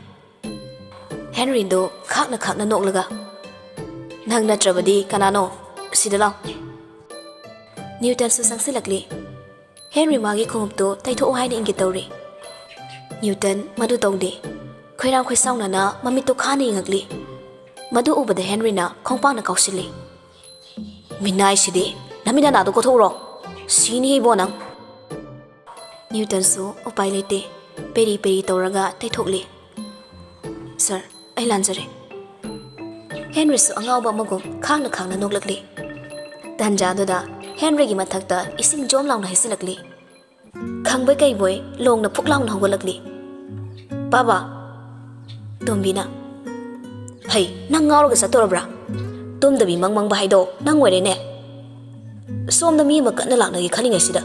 ꯍꯦꯟꯔꯤꯗꯣ ꯈꯥꯛꯅ ꯈꯥꯛꯅ ꯅꯣꯛꯂꯒ, "ꯅꯪ ꯅꯠꯇ꯭ꯔꯕꯗꯤ ꯀꯅꯥꯅꯣ? ꯁꯤꯗ ꯂꯥꯎ꯫" ꯅ꯭ꯌꯨꯇꯟꯁꯨ ꯆꯪꯁꯤꯜꯂꯛꯂꯤ꯫ ꯍꯦꯟꯔꯤ ꯃꯥꯒꯤ ꯈꯣꯡꯎꯞꯇꯨ ꯇꯩꯊꯣꯛꯎ ꯍꯥꯏꯅ ꯏꯪꯒꯤꯠ ꯇꯧꯔꯤ꯫ ꯅ꯭ꯌꯨꯇꯟ ꯃꯗꯨ ꯇꯧꯗꯦ꯫ ꯈꯣꯏꯔꯥꯡ ꯈꯣꯏꯁꯥꯎꯅꯅ ꯃꯃꯤꯠꯇꯨ ꯈꯥꯅ ꯌꯦꯡꯉꯛꯂꯤ꯫ ꯃꯗꯨ ꯎꯕꯗ ꯍꯦꯟꯔꯤꯅ ꯈꯣꯡꯄꯥꯛꯅ ꯀꯥꯎꯁꯤꯜꯂꯤ꯫ "ꯃꯤꯅꯥꯏꯁꯤꯗꯤ, ꯅꯃꯤꯠ ꯅꯅꯥꯗꯣ ꯀꯣꯊꯣꯛꯎꯔꯣ꯫ ꯁꯤꯅꯤ ꯏꯕꯣ ꯅꯪ!" ꯅ꯭ꯌꯨꯇꯟꯁꯨ ꯎꯄꯥꯏ ꯂꯩꯇꯦ꯫ ꯄꯦꯔꯤ ꯄꯦꯔꯤ ꯇꯧꯔꯒ ꯇꯩꯊꯣꯛꯂꯤ꯫ "ꯁꯔ, ꯑꯩ ꯂꯥꯟꯖꯔꯦ꯫" ꯍꯦꯟꯔꯤꯁꯨ ꯑꯉꯥꯎꯕ ꯑꯃꯒꯨꯝ ꯈꯥꯡꯅ ꯈꯥꯡꯅ ꯅꯣꯛꯂꯛꯂꯤ꯫ ꯇꯟꯖꯥꯗꯨꯗ ꯍꯦꯟꯔꯤꯒꯤ ꯃꯊꯛꯇ ꯏꯁꯤꯡ ꯖꯣꯝ ꯂꯥꯎꯅ ꯍꯩꯖꯤꯜꯂꯛꯂꯤ꯫ ꯈꯪꯕꯣꯏ ꯀꯩꯕꯣꯏ ꯂꯣꯡꯅ ꯐꯨꯛ ꯂꯥꯎꯅ ꯍꯧꯒꯠꯂꯛꯂꯤ꯫ "ꯄꯥꯕ!" ꯇꯣꯝꯕꯤꯅ, "ꯍꯩ, ꯅꯪ ꯉꯥꯎꯔꯒ ꯆꯠꯇꯣꯔꯕ꯭ꯔꯥ? ꯇꯨꯝꯗꯕꯤ ꯃꯪ ꯃꯪꯕ ꯍꯥꯏꯗꯣ ꯅꯪ ꯑꯣꯏꯔꯦꯅꯦ꯫ ꯁꯣꯝꯗ ꯃꯤ ꯑꯃ ꯀꯟꯅ ꯂꯥꯛꯅꯒꯦ ꯈꯜꯂꯤꯉꯩꯁꯤꯗ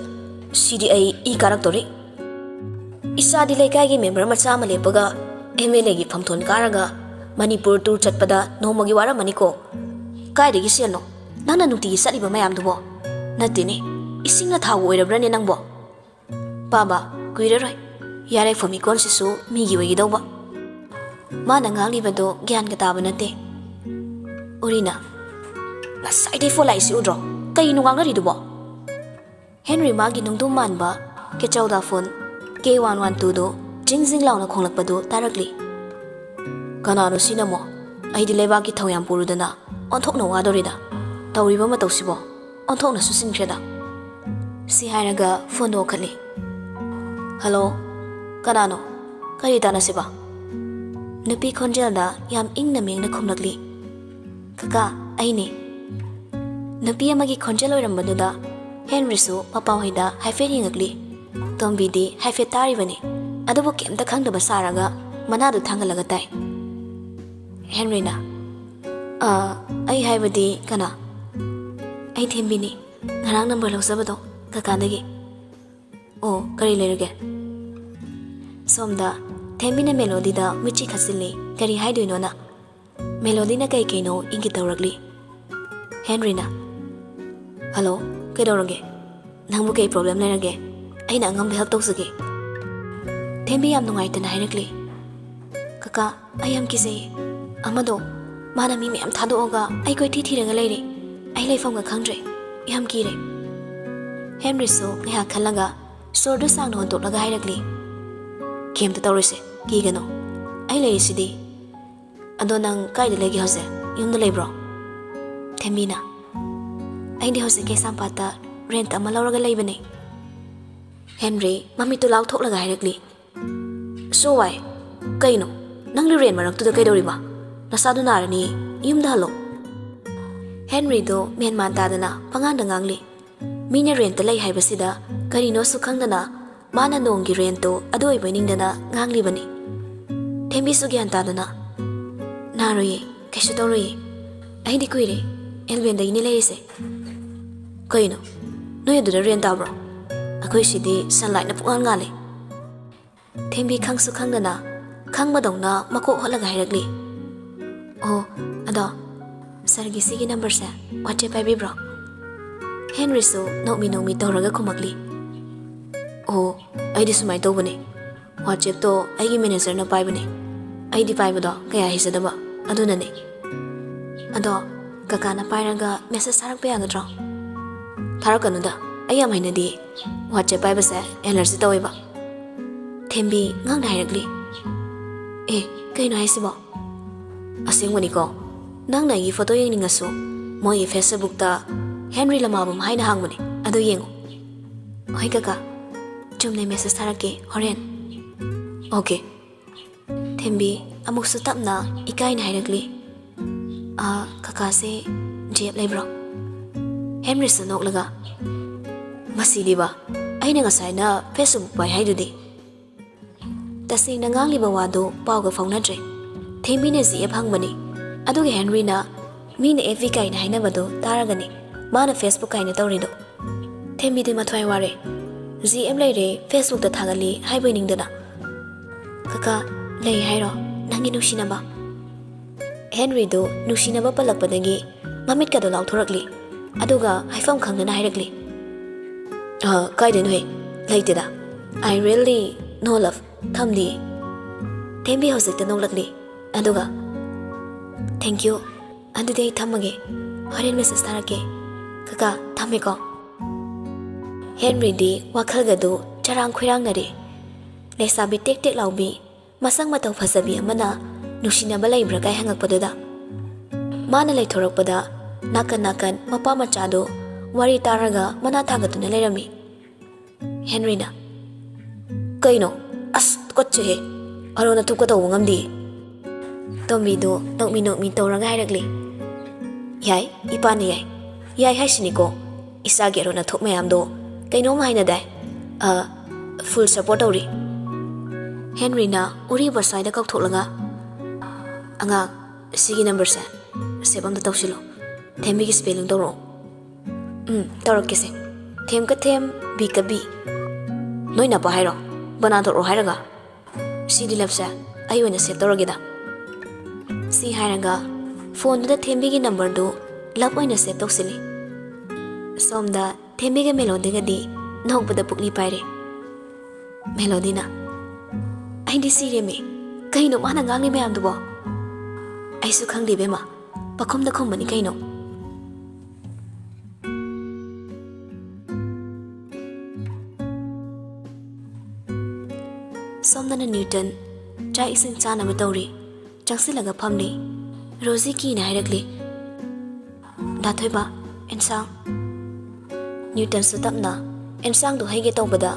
ꯁꯤꯗꯤ ꯑꯩ ꯏ ꯀꯥꯔꯛꯇꯧꯔꯤ꯫ ꯏꯆꯥꯗꯤ ꯂꯩꯀꯥꯏꯒꯤ ꯃꯦꯝꯕꯔ ꯃꯆꯥ ꯑꯃ ꯂꯦꯞꯄꯒ ꯑꯦꯝ ꯑꯦꯜ ꯑꯦꯒꯤ ꯐꯝꯊꯣꯟ ꯀꯥꯔꯒ ꯃꯅꯤꯄꯨꯔ ꯇꯨꯔ ꯆꯠꯄꯗ ꯅꯣꯡꯃꯒꯤ ꯋꯥꯔꯝꯃꯅꯤꯀꯣ꯫ ꯀꯥꯏꯗꯒꯤ ꯁꯦꯜꯅꯣ ꯅꯪꯅ ꯅꯨꯡꯇꯤꯒꯤ ꯆꯠꯂꯤꯕ ꯃꯌꯥꯝꯗꯨꯕꯣ? ꯅꯠꯇꯦꯅꯦ, ꯏꯁꯤꯡꯅ ꯊꯥꯎ ꯑꯣꯏꯔꯕ꯭ꯔꯅꯦ ꯅꯪꯕꯣ?" "ꯄꯥꯕ, ꯀꯨꯏꯔꯔꯣꯏ꯫ ꯌꯥꯔꯦ, ꯐꯣꯃꯤꯀꯣꯟꯁꯤꯁꯨ ꯃꯤꯒꯤ ꯑꯣꯏꯒꯗꯧꯕ꯫" ꯃꯥꯅ ꯉꯥꯡꯂꯤꯕꯗꯣ ꯒ꯭ꯌꯥꯟꯒ ꯇꯥꯕ ꯅꯠꯇꯦ꯫ ꯎꯔꯤꯅ, "ꯉꯁꯥꯏꯗꯩ ꯐꯣꯟ ꯂꯥꯛꯏꯁꯤ ꯎꯗ꯭ꯔꯣ? ꯀꯩꯅꯣ ꯉꯥꯡꯅꯔꯤꯗꯨꯕꯣ?" ꯍꯦꯟꯔꯤ ꯃꯥꯒꯤ ꯅꯨꯡꯗꯨꯝ ꯃꯥꯟꯕ ꯀꯦꯆꯧꯗꯥ ꯐꯣꯟ ꯀꯦ ꯋꯥꯟ ꯋꯥꯟ ꯇꯨꯗꯨ ꯖꯤꯡ ꯖꯤꯡ ꯂꯥꯎꯅ ꯈꯣꯡꯂꯛꯄꯗꯨ ꯇꯥꯔꯛꯂꯤ꯫ "ꯀꯅꯥꯅꯣ ꯁꯤꯅꯃꯣ? ꯑꯩꯗꯤ ꯂꯩꯕꯥꯛꯀꯤ ꯊꯧ ꯌꯥꯝ ꯄꯨꯔꯨꯗꯅ ꯑꯣꯟꯊꯣꯛꯅ ꯋꯥꯗꯧꯔꯤꯗ꯫ ꯇꯧꯔꯤꯕ ꯃꯇꯧꯁꯤꯕꯣ ꯑꯣꯟꯊꯣꯛꯅ ꯁꯨꯁꯤꯟꯈ꯭ꯔꯦꯗ꯫" ꯁꯤ ꯍꯥꯏꯔꯒ ꯐꯣꯟꯗꯣ ꯀꯛꯈꯠꯂꯤ꯫ "ꯍꯜꯂꯣ, ꯀꯅꯥꯅꯣ? ꯀꯔꯤ ꯇꯥꯟꯅꯁꯤꯕ?" ꯅꯨꯄꯤ ꯈꯣꯟꯖꯦꯜꯗ ꯌꯥꯝ ꯏꯪꯅ ꯃꯤꯡꯅ ꯈꯨꯝꯂꯛꯂꯤ꯫ "ꯀꯀꯥ, ꯑꯩꯅꯦ꯫" ꯅꯨꯄꯤ ꯑꯃꯒꯤ ꯈꯣꯟꯖꯦꯜ ꯑꯣꯏꯔꯝꯕꯗꯨꯗ ꯍꯦꯟꯔꯤꯁꯨ ꯃꯄꯥꯍꯣꯏꯗ ꯍꯥꯏꯐꯦꯠ ꯌꯦꯡꯉꯛꯂꯤ꯫ ꯇꯣꯝꯕꯤꯗꯤ ꯍꯥꯏꯐꯦꯠ ꯇꯥꯔꯤꯕꯅꯤ, ꯑꯗꯨꯕꯨ ꯀꯩꯝꯇ ꯈꯪꯗꯕ ꯁꯥꯔꯒ ꯃꯅꯥꯗꯨ ꯊꯥꯡꯒꯠꯂꯒ ꯇꯥꯏ꯫ ꯍꯦꯟꯔꯤꯅ, "ꯑ, ꯑꯩ ꯍꯥꯏꯕꯗꯤ ꯀꯅꯥ?" "ꯑꯩ ꯊꯦꯝꯕꯤꯅꯤ, ꯉꯔꯥꯡ ꯅꯝꯕꯔ ꯂꯧꯖꯕꯗꯣ ꯀꯀꯥꯗꯒꯤ꯫" "ꯑꯣ, ꯀꯔꯤ ꯂꯩꯔꯒꯦ?" ꯁꯣꯝꯗ ꯊꯦꯝꯕꯤꯅ ꯃꯦꯂꯣꯗꯤꯗ ꯃꯤꯠꯆꯤ ꯈꯠꯆꯤꯜꯂꯤ, ꯀꯔꯤ ꯍꯥꯏꯗꯣꯏꯅꯣꯅ꯫ ꯃꯦꯂꯣꯗꯤꯅ ꯀꯩ ꯀꯩꯅꯣ ꯏꯪꯒꯤꯠ ꯇꯧꯔꯛꯂꯤ꯫ ꯍꯦꯟꯔꯤꯅ, "ꯍꯜꯂꯣ, ꯀꯩꯗꯧꯔꯒꯦ? ꯅꯪꯕꯨ ꯀꯩ ꯄ꯭ꯔꯣꯕ꯭ꯂꯦꯝ ꯂꯩꯔꯒꯦ? ꯑꯩꯅ ꯑꯉꯝꯕ ꯍꯦꯜꯞ ꯇꯧꯖꯒꯦ꯫" ꯊꯦꯝꯕꯤ ꯌꯥꯝ ꯅꯨꯡꯉꯥꯏꯇꯅ ꯍꯥꯏꯔꯛꯂꯤ꯫ "ꯀꯀꯥ, ꯑꯩ ꯌꯥꯝ ꯀꯤꯖꯩꯌꯦ꯫ ꯑꯃꯗꯣ, ꯃꯥꯅ ꯃꯤ ꯃꯌꯥꯝ ꯊꯥꯗꯣꯛꯑꯒ ꯑꯩ ꯀꯣꯏꯊꯤ ꯊꯤꯔꯒ ꯂꯩꯔꯦ꯫ ꯑꯩ ꯂꯩꯐꯝꯒ ꯈꯪꯗ꯭ꯔꯦ꯫ ꯌꯥꯝ ꯀꯤꯔꯦ꯫" ꯍꯦꯟꯔꯤꯁꯨ ꯉꯥꯏꯍꯥꯛ ꯈꯜꯂꯒ ꯁꯣꯔꯗꯨ ꯁꯥꯡꯅ ꯍꯣꯟꯗꯣꯛꯂꯒ ꯍꯥꯏꯔꯛꯂꯤ, "ꯀꯩꯝꯇ ꯇꯧꯔꯣꯏꯁꯦ, ꯀꯤꯒꯅꯨ, ꯑꯩ ꯂꯩꯔꯤꯁꯤꯗꯤ꯫ ꯑꯗꯣ ꯅꯪ ꯀꯥꯏꯗ ꯂꯩꯒꯦ ꯍꯧꯖꯤꯛ? ꯌꯨꯝꯗ ꯂꯩꯕ꯭ꯔꯣ?" ꯊꯦꯝꯕꯤꯅ, "ꯑꯩꯗꯤ ꯍꯧꯖꯤꯛ ꯀꯩꯁꯥꯝꯄꯥꯠꯇ ꯔꯦꯟꯠ ꯑꯃ ꯂꯧꯔꯒ ꯂꯩꯕꯅꯦ꯫" ꯍꯦꯟꯔꯤ ꯃꯃꯤꯠꯇꯨ ꯂꯥꯎꯊꯣꯛꯂꯒ ꯍꯥꯏꯔꯛꯂꯤ, "ꯁꯣ ꯋꯥꯏ, ꯀꯩꯅꯣ? ꯅꯪꯅ ꯔꯦꯟ ꯃꯔꯛꯇꯨꯗ ꯀꯩꯗꯧꯔꯤꯕ? ꯅꯁꯥꯗꯨ ꯅꯥꯔꯅꯤ, ꯌꯨꯝꯗ ꯍꯜꯂꯣ꯫" ꯍꯦꯟꯔꯤꯗꯣ ꯃꯦꯟꯃꯥꯟ ꯇꯥꯗꯅ ꯄꯉꯥꯡꯗ ꯉꯥꯡꯂꯤ꯫ ꯃꯤꯅ ꯔꯦꯟꯠꯇ ꯂꯩ ꯍꯥꯏꯕꯁꯤꯗ ꯀꯔꯤꯅꯣꯁꯨ ꯈꯪꯗꯅ ꯃꯥꯅ ꯅꯣꯡꯒꯤ ꯔꯦꯟꯠꯇꯣ ꯑꯗꯨ ꯑꯣꯏꯕꯣꯏ ꯅꯤꯡꯗꯅ ꯉꯥꯡꯂꯤꯕꯅꯤ꯫ ꯊꯦꯝꯕꯤꯁꯨ ꯒ꯭ꯌꯥꯟ ꯇꯥꯗꯅ, "ꯅꯥꯔꯣꯏꯌꯦ, ꯀꯩꯁꯨ ꯇꯧꯔꯣꯏꯌꯦ꯫ ꯑꯩꯗꯤ ꯀꯨꯏꯔꯦ ꯑꯦꯜꯕꯦꯟꯗꯒꯤꯅꯦ ꯂꯩꯔꯤꯁꯦ꯫" "ꯀꯩꯅꯣ? ꯅꯣꯏ ꯑꯗꯨꯗ ꯔꯦꯟ ꯇꯥꯕ꯭ꯔꯣ? ꯑꯩꯈꯣꯏ ꯁꯤꯗꯤ ꯁꯟꯂꯥꯏꯠꯅ ꯄꯨꯡꯉꯥꯟ ꯉꯥꯜꯂꯦ꯫" ꯊꯦꯝꯕꯤ ꯈꯪꯁꯨ ꯈꯪꯗꯅ, ꯈꯪꯕꯗꯧꯅ ꯃꯀꯣꯛ ꯍꯣꯠꯂꯒ ꯍꯥꯏꯔꯛꯂꯤ, "ꯑꯣ, ꯑꯗꯣ ꯁꯥꯔꯒꯤ ꯁꯤꯒꯤ ꯅꯝꯕꯔꯁꯦ WhatsApp ꯄꯥꯏꯕꯤꯕ꯭ꯔꯣ?" ꯍꯦꯟꯔꯤꯁꯨ ꯅꯣꯛꯃꯤ ꯅꯣꯛꯃꯤ ꯇꯧꯔꯒ ꯈꯨꯝꯃꯛꯂꯤ, "ꯑꯣ, ꯑꯩꯗꯤ ꯁꯨꯃꯥꯏꯅ ꯇꯧꯕꯅꯦ, WhatsAppꯇꯣ ꯑꯩꯒꯤ ꯃꯦꯅꯦꯖꯔꯅ ꯄꯥꯏꯕꯅꯦ, ꯑꯩꯗꯤ ꯄꯥꯏꯕꯗꯣ ꯀꯌꯥ ꯍꯩꯖꯗꯕ, ꯑꯗꯨꯅꯅꯦ꯫ ꯑꯗꯣ ꯀꯀꯥꯅ ꯄꯥꯏꯔꯒ ꯃꯦꯁꯦꯖ ꯊꯥꯔꯛꯄ ꯌꯥꯒꯗ꯭ꯔꯣ?" "ꯊꯥꯔꯛꯀꯅꯨꯗ, ꯑꯩ ꯌꯥꯝ ꯍꯩꯅꯗꯤꯌꯦ, WhatsApp ꯄꯥꯏꯕꯁꯦ ꯑꯦꯂꯔꯖꯤ ꯇꯧꯋꯦꯕ꯫" ꯊꯦꯝꯕꯤ ꯉꯛꯅ ꯍꯥꯏꯔꯛꯂꯤ, "ꯑꯦ, ꯀꯩꯅꯣ ꯍꯥꯏꯁꯤꯕꯣ?" "ꯑꯁꯦꯡꯕꯅꯤꯀꯣ, ꯅꯪꯅ ꯑꯩꯒꯤ ꯐꯣꯇꯣ ꯌꯦꯡꯅꯤꯡꯉꯁꯨ ꯃꯣꯏꯒꯤ Facebookꯇ ꯍꯦꯟꯔꯤ ꯂꯃꯥꯕꯝ ꯍꯥꯏꯅ ꯍꯥꯡꯕꯅꯦ, ꯑꯗꯨ ꯌꯦꯡꯉꯨ꯫" "ꯍꯣꯏ ꯀꯀꯥ, ꯆꯨꯝꯅ ꯃꯦꯁꯦꯖ ꯊꯥꯔꯛꯀꯦ ꯍꯣꯔꯦꯟ꯫" "ꯑꯣꯀꯦ꯫" ꯊꯦꯝꯕꯤ ꯑꯃꯨꯛꯁꯨ ꯇꯞꯅ ꯏꯀꯥꯏꯅ ꯍꯥꯏꯔꯛꯂꯤ, "ꯑꯥ, ꯀꯀꯥꯁꯦ ꯖꯦꯞ ꯂꯩꯕ꯭ꯔꯣ?" ꯍꯦꯟꯔꯤꯁꯨ ꯅꯣꯛꯂꯒ, "ꯃꯁꯤꯗꯤꯕ, ꯑꯩꯅ ꯉꯁꯥꯏꯅ Facebook ꯄꯥꯏ ꯍꯥꯏꯗꯨꯗꯤ꯫" ꯇꯁꯦꯡꯅ ꯉꯥꯡꯂꯤꯕ ꯋꯥꯗꯨ ꯄꯥꯎꯒ ꯐꯥꯎꯅꯗ꯭ꯔꯦ꯫ ꯊꯦꯝꯕꯤꯅ ꯖꯤ ꯑꯦꯞ ꯍꯪꯕꯅꯤ, ꯑꯗꯨꯒ ꯍꯦꯟꯔꯤꯅ ꯃꯤꯅ ꯑꯦꯐ ꯕꯤ ꯀꯥꯏꯅ ꯍꯥꯏꯅꯕꯗꯨ ꯇꯥꯔꯒꯅꯤ ꯃꯥꯅ Facebook ꯀꯥꯏꯅ ꯇꯧꯔꯤꯗꯣ꯫ ꯊꯦꯝꯕꯤꯗꯤ ꯃꯊ꯭ꯋꯥꯏ ꯋꯥꯔꯦ꯫ ꯖꯤ ꯑꯦꯞ ꯂꯩꯔꯦ, Facebookꯇ ꯊꯥꯒꯠꯂꯤ ꯍꯥꯏꯕꯣꯏ ꯅꯤꯡꯗꯅ꯫ "ꯀꯀꯥ, ꯂꯩ ꯍꯥꯏꯔꯣ? ꯅꯪꯒꯤ ꯅꯨꯡꯁꯤꯅꯕ?" ꯍꯦꯟꯔꯤꯗꯨ ꯅꯨꯡꯁꯤꯅꯕ ꯄꯜꯂꯛꯄꯗꯒꯤ ꯃꯃꯤꯠꯀꯗꯣ ꯂꯥꯎꯊꯣꯔꯛꯂꯤ꯫ ꯑꯗꯨꯒ ꯍꯥꯏꯐꯝ ꯈꯪꯗꯅ ꯍꯥꯏꯔꯛꯂꯤ, "ꯑ, ꯀꯥꯏꯗꯩꯅꯣꯍꯦ? ꯂꯩꯇꯦꯗ꯫ I really no love꯫ ꯊꯝꯗꯤ꯫" ꯊꯦꯝꯕꯤ ꯍꯧꯖꯤꯛꯇ ꯅꯣꯛꯂꯛꯂꯤ꯫ ꯑꯗꯨꯒ, "Thank you꯫ ꯑꯗꯨꯗꯤ ꯑꯩ ꯊꯝꯃꯒꯦ꯫ ꯍꯣꯔꯦꯟ ꯃꯦꯁꯦꯖ ꯊꯥꯔꯛꯀꯦ꯫ ꯀꯀꯥ, ꯊꯝꯃꯦꯀꯣ꯫" ꯍꯦꯟꯔꯤꯗꯤ ꯋꯥꯈꯜꯒꯗꯨ ꯆꯔꯥꯡ ꯈꯣꯏꯔꯥꯡꯅꯔꯦ꯫ ꯂꯩꯁꯥꯕꯤ ꯇꯦꯛ ꯇꯦꯛ ꯂꯥꯎꯕꯤ, ꯃꯁꯛ ꯃꯇꯧ ꯐꯖꯕꯤ ꯑꯃꯅ ꯅꯨꯡꯁꯤꯅꯕ ꯂꯩꯕ꯭ꯔꯥ ꯀꯥꯏ ꯍꯪꯉꯛꯄꯗꯨꯗ, ꯃꯥꯅ ꯂꯩꯊꯣꯔꯛꯄꯗ ꯅꯥꯀꯟ ꯅꯥꯀꯟ ꯃꯄꯥ ꯃꯆꯥꯗꯨ ꯋꯥꯔꯤ ꯇꯥꯔꯒ ꯃꯅꯥ ꯊꯥꯡꯒꯠꯇꯨꯅ ꯂꯩꯔꯝꯃꯤ꯫ ꯍꯦꯟꯔꯤꯅ, "ꯀꯩꯅꯣ? ꯑꯁ, ꯇꯨꯀꯠꯆꯩꯍꯦ꯫ ꯑꯔꯣꯟ ꯑꯊꯨꯞꯀ ꯇꯧꯕ ꯉꯝꯗꯦ꯫" ꯇꯣꯝꯕꯤꯗꯣ ꯅꯣꯛꯃꯤ ꯅꯣꯛꯃꯤ ꯇꯧꯔꯒ ꯍꯥꯏꯔꯛꯂꯤ, "ꯌꯥꯏ, ꯏꯄꯥꯅ ꯌꯥꯏ꯫ ꯌꯥꯏ ꯍꯥꯏꯁꯤꯅꯤꯀꯣ꯫ ꯏꯆꯥꯒꯤ ꯑꯔꯣꯟ ꯑꯊꯨꯞ ꯃꯌꯥꯝꯗꯣ ꯀꯩꯅꯣꯝ ꯍꯥꯏꯅꯗꯥꯏ꯫ ꯑ, full support ꯇꯧꯔꯤ꯫" ꯍꯦꯟꯔꯤꯅ ꯎꯔꯤꯕ ꯁ꯭ꯋꯥꯏꯗ ꯀꯧꯊꯣꯛꯂꯒ, "ꯑꯉꯥꯡ, ꯁꯤꯒꯤ ꯅꯝꯕꯔꯁꯦ ꯁꯦꯞ ꯑꯝꯇ ꯇꯧꯁꯤꯜꯂꯣ꯫ ꯊꯦꯝꯕꯤꯒꯤ spelling ꯇꯧꯔꯛꯑꯣ꯫" "ꯎꯝ, ꯇꯧꯔꯛꯀꯦꯁꯦ꯫ ꯊꯦꯝ ꯀ ꯊꯦꯝ, ꯕꯤ ꯀ ꯕꯤ꯫ ꯅꯣꯏ ꯅꯄꯥ ꯍꯥꯏꯔꯣ? ꯕꯅꯥꯟ ꯊꯣꯛꯂꯛꯑꯣ ꯍꯥꯏꯔꯒ?" "ꯁꯤꯗꯤ ꯂꯞꯁꯦ ꯑꯩ ꯑꯣꯏꯅ ꯁꯦꯞ ꯇꯧꯔꯒꯦꯗ꯫" ꯁꯤ ꯍꯥꯏꯔꯒ ꯐꯣꯟꯗꯨꯗ ꯊꯦꯝꯕꯤꯒꯤ ꯅꯝꯕꯔꯗꯨ ꯂꯞ ꯑꯣꯏꯅ ꯁꯦꯞ ꯇꯧꯁꯤꯜꯂꯤ꯫ ꯁꯣꯝꯗ ꯊꯦꯝꯕꯤꯒ ꯃꯦꯂꯣꯗꯤꯒꯗꯤ ꯅꯣꯛꯄꯗ ꯄꯨꯛꯂꯤ ꯄꯥꯏꯔꯦ꯫ ꯃꯦꯂꯣꯗꯤꯅ, "ꯑꯩꯗꯤ ꯁꯤꯔꯦꯃꯤ꯫ ꯀꯩꯅꯣ ꯃꯥꯅ ꯉꯥꯡꯂꯤ ꯃꯌꯥꯝꯗꯨꯕꯣ?" "ꯑꯩꯁꯨ ꯈꯪꯗꯦ ꯏꯕꯦꯝꯃ, ꯄꯈꯨꯝꯗ ꯈꯨꯝꯕꯅꯤ ꯀꯩꯅꯣ꯫" ꯁꯣꯝꯗꯅ ꯅ꯭ꯌꯨꯇꯟ ꯆꯥꯛ ꯏꯁꯤꯡ ꯆꯥꯅꯕ ꯇꯧꯔꯤ꯫ ꯆꯪꯁꯤꯜꯂꯒ ꯐꯝꯂꯤ꯫ ꯔꯣꯖꯤ ꯀꯤꯅ ꯍꯥꯏꯔꯛꯂꯤ, "ꯗꯥ ꯊꯣꯏꯕ, ꯑꯦꯟꯁꯥꯡ?" ꯅ꯭ꯌꯨꯇꯟꯁꯨ ꯇꯞꯅ ꯑꯦꯟꯁꯥꯡꯗꯨ ꯍꯩꯒꯦ ꯇꯧꯕꯗ,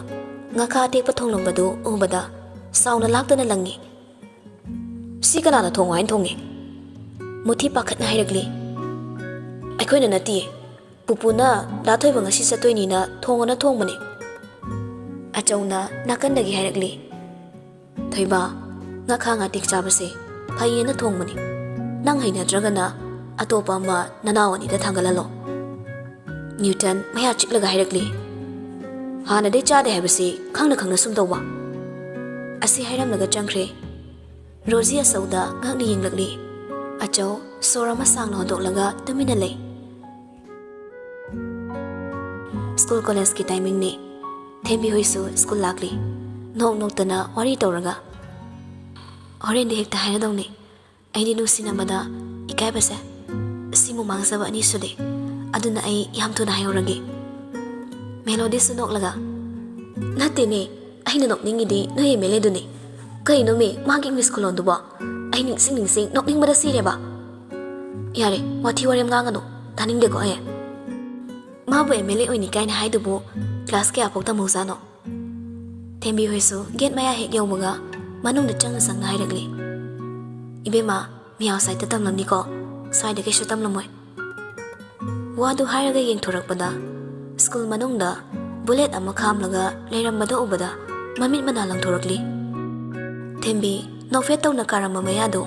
ꯉꯥꯈꯥ ꯑꯇꯦꯛꯄ ꯊꯣꯡꯂꯝꯕꯗꯨ ꯎꯕꯗ ꯁꯥꯎꯅ ꯂꯥꯛꯇꯅ ꯂꯪꯉꯤ꯫ "ꯁꯤ ꯀꯅꯥꯅ ꯊꯣꯡꯉꯣ ꯍꯥꯏꯅ ꯊꯣꯡꯉꯤ?" ꯃꯨꯊꯤ ꯄꯥꯈꯠꯅ ꯍꯥꯏꯔꯛꯂꯤ, "ꯑꯩꯈꯣꯏꯅ ꯅꯠꯇꯤꯌꯦ꯫ ꯄꯨꯄꯨꯅ ꯗꯥ ꯊꯣꯏꯕ ꯉꯁꯤ ꯆꯠꯇꯣꯏꯅꯤꯅ ꯊꯣꯡꯉꯣꯅ ꯊꯣꯡꯕꯅꯤ꯫" ꯑꯆꯧꯅ ꯅꯥꯀꯟꯗꯒꯤ ꯍꯥꯏꯔꯛꯂꯤ, "ꯊꯣꯏꯕ, ꯉꯥꯈꯥ ꯉꯥꯇꯦꯛ ꯆꯥꯕꯁꯦ ꯐꯩꯌꯦꯅ ꯊꯣꯡꯕꯅꯤ꯫ ꯅꯪ ꯍꯩꯅꯗ꯭ꯔꯒꯅ ꯑꯇꯣꯞꯄ ꯑꯃ ꯅꯅꯥꯎ ꯑꯅꯤꯗ ꯊꯥꯡꯒꯠꯍꯜꯂꯣ꯫" ꯅ꯭ꯌꯨꯇꯟ ꯃꯌꯥ ꯆꯤꯛꯂꯒ ꯍꯥꯏꯔꯛꯂꯤ, "ꯍꯥꯟꯅꯗꯩ ꯆꯥꯗꯦ ꯍꯥꯏꯕꯁꯤ ꯈꯪꯅ ꯈꯪꯅ ꯁꯨꯝ ꯇꯧꯕ꯫" ꯑꯁꯤ ꯍꯥꯏꯔꯝꯂꯒ ꯆꯪꯈ꯭ꯔꯦ꯫ ꯔꯣꯖꯤ ꯑꯆꯧꯗ ꯉꯛꯅ ꯌꯦꯡꯂꯛꯂꯤ꯫ ꯑꯆꯧ ꯁꯣꯔ ꯑꯃ ꯁꯥꯡꯅ ꯍꯣꯟꯗꯣꯛꯂꯒ ꯇꯨꯃꯤꯟꯅ ꯂꯩ꯫ ꯁ꯭ꯀꯨꯜ ꯀꯣꯂꯦꯖꯀꯤ ꯇꯥꯏꯃꯤꯡꯅꯤ꯫ ꯊꯦꯝꯕꯤ ꯍꯣꯏꯁꯨ ꯁ꯭ꯀꯨꯜ ꯂꯥꯛꯂꯤ꯫ ꯅꯣꯛ ꯅꯣꯛꯇꯅ ꯋꯥꯔꯤ ꯇꯧꯔꯒ, "ꯍꯣꯔꯦꯟꯗꯤ ꯍꯦꯛꯇ ꯍꯥꯏꯔꯗꯧꯅꯤ꯫ ꯑꯩꯗꯤ ꯅꯨꯡꯁꯤꯅꯕꯗ ꯏꯀꯥꯏꯕꯁꯦ ꯁꯤꯃꯨꯛ ꯃꯥꯡꯖꯕ ꯑꯅꯤ ꯁꯨꯗꯦ꯫ ꯑꯗꯨꯅ ꯑꯩ ꯌꯥꯝ ꯊꯨꯅ ꯍꯥꯏꯍꯧꯔꯒꯦ꯫" ꯃꯦꯂꯣꯗꯤꯁꯨ ꯅꯣꯛꯂꯒ, "ꯅꯠꯇꯦꯅꯦ, ꯑꯩꯅ ꯅꯣꯛꯅꯤꯡꯉꯤꯗꯤ ꯅꯣꯏ ꯑꯦꯝ ꯑꯦꯜ ꯑꯦꯗꯨꯅꯤ꯫ ꯀꯩꯅꯣꯃꯤ, ꯃꯥꯒꯤ ꯏꯪꯂꯤꯁ ꯈꯨꯂꯣꯟꯗꯨꯕꯣ? ꯑꯩ ꯅꯤꯡꯁꯤꯡ ꯅꯤꯡꯁꯤꯡ ꯅꯣꯛꯅꯤꯡꯕꯗ ꯁꯤꯔꯦꯕ꯫ ꯌꯥꯔꯦ, ꯋꯥꯊꯤ ꯋꯥꯔꯦꯝ ꯉꯥꯡꯒꯅꯨ, ꯇꯥꯅꯤꯡꯗꯦꯀꯣ ꯑꯩ꯫ ꯃꯥꯕꯨ ꯑꯦꯝ ꯑꯦꯜ ꯑꯦ ꯑꯣꯏꯅꯤ ꯀꯥꯏꯅ ꯍꯥꯏꯗꯨꯕꯨ ꯀ꯭ꯂꯥꯁ ꯀꯌꯥꯐꯥꯎ ꯇꯝꯍꯧꯖꯥꯠꯅꯣ?" ꯊꯦꯝꯕꯤ ꯍꯣꯏꯁꯨ ꯒꯦꯠ ꯃꯌꯥ ꯍꯦꯛ ꯌꯧꯕꯒ ꯃꯅꯨꯡꯗ ꯆꯪꯅ ꯆꯪꯅ ꯍꯥꯏꯔꯛꯂꯤ, "ꯏꯕꯦꯝꯃ, ꯃꯤ ꯑꯥꯎꯠꯁꯥꯏꯗꯇ ꯇꯝꯂꯝꯅꯤꯀꯣ, ꯁ꯭ꯋꯥꯏꯗ ꯀꯩꯁꯨ ꯇꯝꯂꯝꯃꯣꯏ꯫" ꯋꯥꯗꯨ ꯍꯥꯏꯔꯒ ꯌꯦꯡꯊꯣꯔꯛꯄꯗ ꯁ꯭ꯀꯨꯜ ꯃꯅꯨꯡꯗ ꯕꯨꯂꯦꯠ ꯑꯃ ꯈꯥꯝꯂꯒ ꯂꯩꯔꯝꯕꯗꯨ ꯎꯕꯗ ꯃꯃꯤꯠ ꯃꯅꯥ ꯂꯪꯊꯣꯔꯛꯂꯤ꯫ ꯊꯦꯝꯕꯤ ꯅꯣꯛꯐꯦꯠ ꯇꯧꯅ ꯀꯥꯔꯝꯕ ꯃꯌꯥꯗꯨ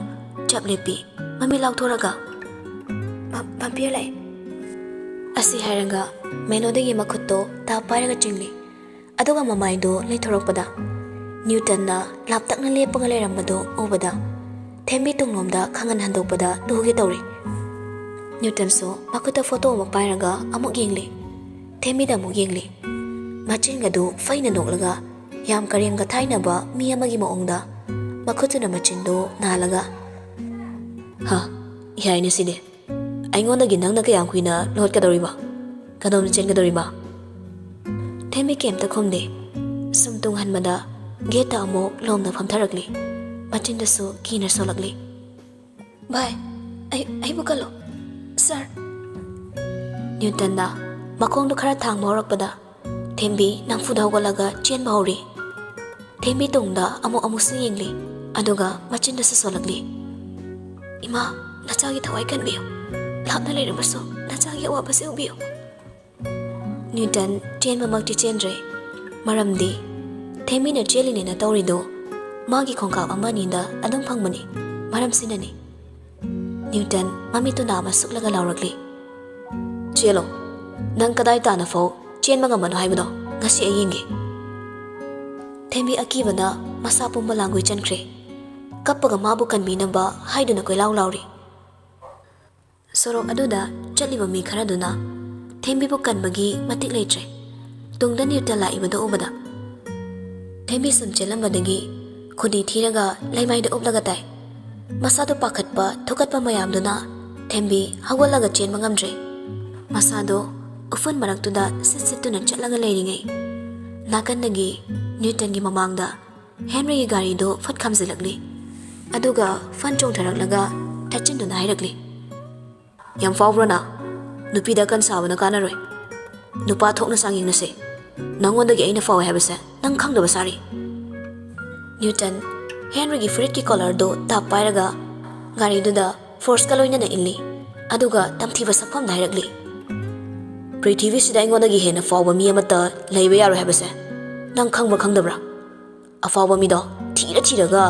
ꯆꯞ ꯂꯦꯞꯄꯤ꯫ ꯃꯃꯤꯠ ꯂꯥꯎꯊꯣꯔꯒ, "ꯚꯥ-, ꯚꯥꯝꯄꯤꯌꯔ ꯂꯥꯛꯑꯦ!" ꯑꯁꯤ ꯍꯥꯏꯔꯒ ꯃꯦꯂꯣꯗꯤꯒꯤ ꯃꯈꯨꯠꯇꯣ ꯇꯥ ꯄꯥꯏꯔꯒ ꯆꯤꯡꯂꯤ꯫ ꯑꯗꯨꯒ ꯃꯃꯥꯏꯗꯨ ꯂꯩꯊꯣꯔꯛꯄꯗ ꯅ꯭ꯌꯨꯇꯟꯅ ꯂꯥꯞꯇꯛꯅ ꯂꯦꯞꯄꯒ ꯂꯩꯔꯝꯕꯗꯨ ꯎꯕꯗ ꯊꯦꯝꯕꯤ ꯇꯨꯡꯂꯣꯝꯗ ꯈꯪꯍꯟ ꯍꯟꯗꯣꯛꯄꯗ ꯇꯨꯒꯦ ꯇꯧꯔꯤ꯫ ꯅ꯭ꯌꯨꯇꯟꯁꯨ ꯃꯈꯨꯠꯇ ꯐꯣꯇꯣ ꯑꯃ ꯄꯥꯏꯔꯒ ꯑꯃꯨꯛ ꯌꯦꯡꯂꯤ꯫ ꯊꯦꯝꯕꯤꯗ ꯑꯃꯨꯛ ꯌꯦꯡꯂꯤ꯫ ꯃꯆꯤꯟꯒꯗꯨ ꯐꯩꯅ ꯅꯣꯛꯂꯒ ꯌꯥꯝ ꯀꯔꯦꯝꯒ ꯊꯥꯏꯅꯕ ꯃꯤ ꯑꯃꯒꯤ ꯃꯑꯣꯡꯗ ꯃꯈꯨꯠꯇꯨꯅ ꯃꯆꯤꯟꯗꯨ ꯅꯥꯜꯂꯒ, "ꯍ, ꯌꯥꯏꯅꯦ ꯁꯤꯗꯤ꯫ ꯑꯩꯉꯣꯟꯗꯒꯤ ꯅꯪꯅ ꯀꯌꯥꯝ ꯀꯨꯏꯅ ꯂꯣꯠꯀꯗꯧꯔꯤꯕ? ꯀꯗꯣꯝꯗ ꯆꯦꯟꯒꯗꯧꯔꯤꯕ?" ꯊꯦꯝꯕꯤ ꯀꯩꯝꯇ ꯈꯨꯝꯗꯦ꯫ ꯁꯨꯝ ꯇꯨꯡꯍꯟꯕꯗ ꯒꯦꯠꯇ ꯑꯃꯨꯛ ꯂꯣꯝꯅ ꯐꯝꯊꯔꯛꯂꯤ꯫ ꯃꯆꯤꯟꯗꯁꯨ ꯀꯤꯅ ꯁꯣꯜꯂꯛꯂꯤ꯫ "ꯚꯥꯏ, ꯑꯩ, ꯑꯩꯕꯨ ꯀꯜꯂꯣ, ꯁꯥꯔ!" ꯅ꯭ꯌꯨꯇꯟꯅ ꯃꯈꯣꯡꯗꯨ ꯈꯔ ꯊꯥꯡꯕ ꯍꯧꯔꯛꯄꯗ ꯊꯦꯝꯕꯤ ꯅꯝꯐꯨꯗ ꯍꯧꯒꯠꯂꯒ ꯆꯦꯟꯕ ꯍꯧꯔꯤ꯫ ꯊꯦꯝꯕꯤ ꯇꯨꯡꯗ ꯑꯃꯨꯛ ꯑꯃꯨꯛꯁꯨ ꯌꯦꯡꯂꯤ, ꯑꯗꯨꯒ ꯃꯆꯤꯟꯗꯁꯨ ꯁꯣꯜꯂꯛꯂꯤ꯫ "ꯏꯃꯥ, ꯅꯆꯥꯒꯤ ꯊꯋꯥꯏ ꯀꯟꯕꯤꯌꯨ꯫ ꯂꯥꯞꯅ ꯂꯩꯔꯕꯁꯨ ꯅꯆꯥꯒꯤ ꯑꯋꯥꯕꯁꯤ ꯎꯕꯤꯌꯨ꯫" ꯅ꯭ꯌꯨꯇꯟ ꯆꯦꯟꯕꯃꯛꯇꯤ ꯆꯦꯟꯗ꯭ꯔꯦ, ꯃꯔꯝꯗꯤ ꯊꯦꯝꯕꯤꯅ ꯆꯦꯜꯂꯤꯅꯦꯅ ꯇꯧꯔꯤꯗꯨ ꯃꯥꯒꯤ ꯈꯣꯡꯀꯥꯞ ꯑꯃ ꯑꯅꯤꯗ ꯑꯗꯨꯝ ꯐꯪꯕꯅꯤ꯫ ꯃꯔꯝꯁꯤꯅꯅꯤ꯫ ꯅ꯭ꯌꯨꯇꯟ ꯃꯃꯤꯠꯇꯨ ꯅꯥꯝꯃ ꯁꯨꯛꯂꯒ ꯂꯥꯎꯔꯛꯂꯤ, "ꯆꯦꯜꯂꯣ, ꯅꯪ ꯀꯗꯥꯏ ꯇꯥꯅ ꯐꯥꯎ ꯆꯦꯟꯕ ꯉꯝꯕꯅꯣ ꯍꯥꯏꯕꯗꯣ ꯉꯁꯤ ꯑꯩ ꯌꯦꯡꯒꯦ꯫" ꯊꯦꯝꯕꯤ ꯑꯀꯤꯕꯅ ꯃꯁꯥ ꯄꯨꯝꯕ ꯂꯥꯡꯒꯣꯏ ꯆꯟꯈ꯭ꯔꯦ꯫ ꯀꯞꯄꯒ ꯃꯥꯕꯨ ꯀꯟꯕꯤꯅꯕ ꯍꯥꯏꯗꯨꯅ ꯀꯣꯏꯂꯥꯎ ꯂꯥꯎꯔꯤ꯫ ꯁꯣꯔꯣꯛ ꯑꯗꯨꯗ ꯆꯠꯂꯤꯕ ꯃꯤ ꯈꯔꯗꯨꯅ ꯊꯦꯝꯕꯤꯕꯨ ꯀꯟꯕꯒꯤ ꯃꯇꯤꯛ ꯂꯩꯇ꯭ꯔꯦ꯫ ꯇꯨꯡꯗ ꯅ꯭ꯌꯨꯇꯟ ꯂꯥꯛꯏꯕꯗꯨ ꯎꯕꯗ ꯊꯦꯝꯕꯤ ꯁꯨꯝ ꯆꯦꯜꯂꯝꯕꯗꯒꯤ ꯈꯨꯗꯤ ꯊꯤꯔꯒ ꯂꯩꯃꯥꯏꯗ ꯎꯞꯂꯒ ꯇꯥꯏ꯫ ꯃꯁꯥꯗꯣ ꯄꯥꯈꯠꯄ ꯊꯨꯀꯠꯄ ꯃꯌꯥꯝꯗꯨꯅ ꯊꯦꯝꯕꯤ ꯍꯧꯒꯠꯂꯒ ꯆꯦꯟꯕ ꯉꯝꯗ꯭ꯔꯦ꯫ ꯃꯁꯥꯗꯣ ꯎꯐꯨꯟ ꯃꯔꯛꯇꯨꯗ ꯁꯤꯠ ꯁꯤꯠꯇꯨꯅ ꯆꯠꯂꯒ ꯂꯩꯔꯤꯉꯩ, ꯅꯥꯀꯟꯗꯒꯤ ꯅ꯭ꯌꯨꯇꯟꯒꯤ ꯃꯃꯥꯡꯗ ꯍꯦꯟꯔꯤꯒꯤ ꯒꯥꯔꯤꯗꯨ ꯐꯠ ꯈꯥꯝꯖꯤꯜꯂꯛꯂꯤ꯫ ꯑꯗꯨꯒ ꯐꯟ ꯆꯣꯡꯊꯔꯛꯂꯒ ꯊꯠꯆꯤꯟꯗꯨꯅ ꯍꯥꯏꯔꯛꯂꯤ, "ꯌꯥꯝ ꯐꯥꯎꯕ꯭ꯔꯣ ꯅꯪ? ꯅꯨꯄꯤꯗ ꯀꯟ ꯁꯥꯕꯅ ꯀꯥꯟꯅꯔꯣꯏ꯫ ꯅꯨꯄꯥ ꯊꯣꯛꯅ ꯆꯥꯡꯌꯦꯡꯅꯁꯦ꯫ ꯅꯪꯉꯣꯟꯗꯒꯤ ꯑꯩꯅ ꯐꯥꯎꯋꯦ ꯍꯥꯏꯕꯁꯦ ꯅꯪ ꯈꯪꯗꯕ ꯁꯥꯔꯤ꯫" ꯅ꯭ꯌꯨꯇꯟ ꯍꯦꯟꯔꯤꯒꯤ ꯐꯨꯔꯤꯠꯀꯤ ꯀꯣꯂꯔꯗꯨ ꯇꯥꯞ ꯄꯥꯏꯔꯒ ꯒꯥꯔꯤꯗꯨꯗ ꯐꯣꯔꯁꯀ ꯂꯣꯏꯅꯅ ꯏꯜꯂꯤ꯫ ꯑꯗꯨꯒ ꯇꯝꯊꯤꯕ ꯁꯛꯐꯝꯗ ꯍꯥꯏꯔꯛꯂꯤ, "ꯄ꯭ꯔꯤꯊꯤꯕꯤꯁꯤꯗ ꯑꯩꯉꯣꯟꯗꯒꯤ ꯍꯦꯟꯅ ꯐꯥꯎꯕ ꯃꯤ ꯑꯃꯠꯇ ꯂꯩꯕ ꯌꯥꯔꯣꯏ ꯍꯥꯏꯕꯁꯦ ꯅꯪ ꯈꯪꯕ꯭ꯔꯥ ꯈꯪꯗꯕ꯭ꯔꯥ? ꯑꯐꯥꯎꯕ ꯃꯤꯗꯣ ꯊꯤꯔ ꯊꯤꯔꯒ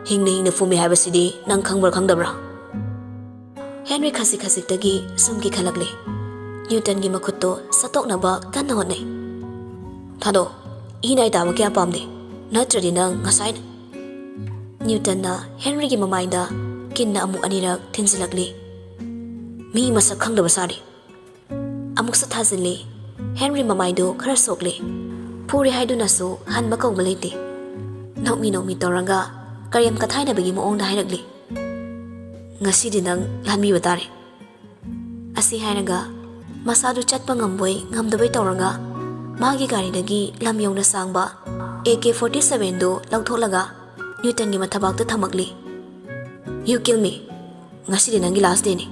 ꯍꯤꯡꯅ ꯍꯤꯡꯅ ꯐꯨꯝꯃꯤ ꯍꯥꯏꯕꯁꯤꯗꯤ ꯅꯪ ꯈꯪꯕ꯭ꯔꯥ ꯈꯪꯗꯕ꯭ꯔꯥ?" ꯍꯦꯟꯔꯤ ꯈꯖꯤꯛ ꯈꯖꯤꯛꯇꯒꯤ ꯁꯨꯝ ꯀꯤꯈꯠꯂꯛꯂꯤ꯫ ꯅ꯭ꯌꯨꯇꯟꯒꯤ ꯃꯈꯨꯠꯇꯣ ꯁꯠꯇꯣꯛꯅꯕ ꯀꯟꯅ ꯍꯣꯠꯅꯩ꯫ "ꯊꯥꯗꯣꯛ, ꯏ ꯅꯥꯏ ꯇꯥꯕ ꯀꯌꯥ ꯄꯥꯝꯗꯦ, ꯅꯠꯇ꯭ꯔꯗꯤ ꯅꯪ ꯉꯁꯥꯏꯅ..." ꯅ꯭ꯌꯨꯇꯟꯅ ꯍꯦꯟꯔꯤꯒꯤ ꯃꯃꯥꯏꯗ ꯀꯤꯟꯅ ꯑꯃꯨꯛ ꯑꯅꯤꯔꯛ ꯊꯤꯟꯖꯤꯜꯂꯛꯂꯤ꯫ "ꯃꯤ ꯃꯁꯛ ꯈꯪꯗꯕ ꯁꯥꯔꯤ꯫" ꯑꯃꯨꯛꯁꯨ ꯊꯥꯖꯤꯜꯂꯤ꯫ ꯍꯦꯟꯔꯤ ꯃꯃꯥꯏꯗꯨ ꯈꯔ ꯁꯣꯛꯂꯤ꯫ ꯐꯨꯔꯦ ꯍꯥꯏꯗꯨꯅꯁꯨ ꯍꯟꯕ ꯀꯧꯕ ꯂꯩꯇꯦ꯫ ꯅꯣꯛꯃꯤ ꯅꯣꯛꯃꯤ ꯇꯧꯔꯒ ꯀꯔꯦꯝ ꯀꯊꯥꯏꯅꯕꯒꯤ ꯃꯑꯣꯡꯗ ꯍꯥꯏꯔꯛꯂꯤ, "ꯉꯁꯤꯗꯤ ꯅꯪ ꯂꯥꯟꯕꯤꯕ ꯇꯥꯔꯦ꯫" ꯑꯁꯤ ꯍꯥꯏꯔꯒ ꯃꯁꯥꯗꯨ ꯆꯠꯄ ꯉꯝꯕꯣꯏ ꯉꯝꯗꯕꯣꯏ ꯇꯧꯔꯒ ꯃꯥꯒꯤ ꯒꯥꯔꯤꯗꯒꯤ ꯂꯝ ꯌꯧꯅ ꯁꯥꯡꯕ ꯑꯦ ꯀꯦ ꯐꯣꯔꯇꯤ ꯁꯚꯦꯟꯗꯨ ꯂꯧꯊꯣꯛꯂꯒ ꯅ꯭ꯌꯨꯇꯟꯒꯤ ꯃꯊꯕꯥꯛꯇ ꯊꯝꯃꯛꯂꯤ꯫ "You kill me꯫ ꯉꯁꯤꯗꯤ ꯅꯪꯒꯤ last dayꯅꯤ꯫"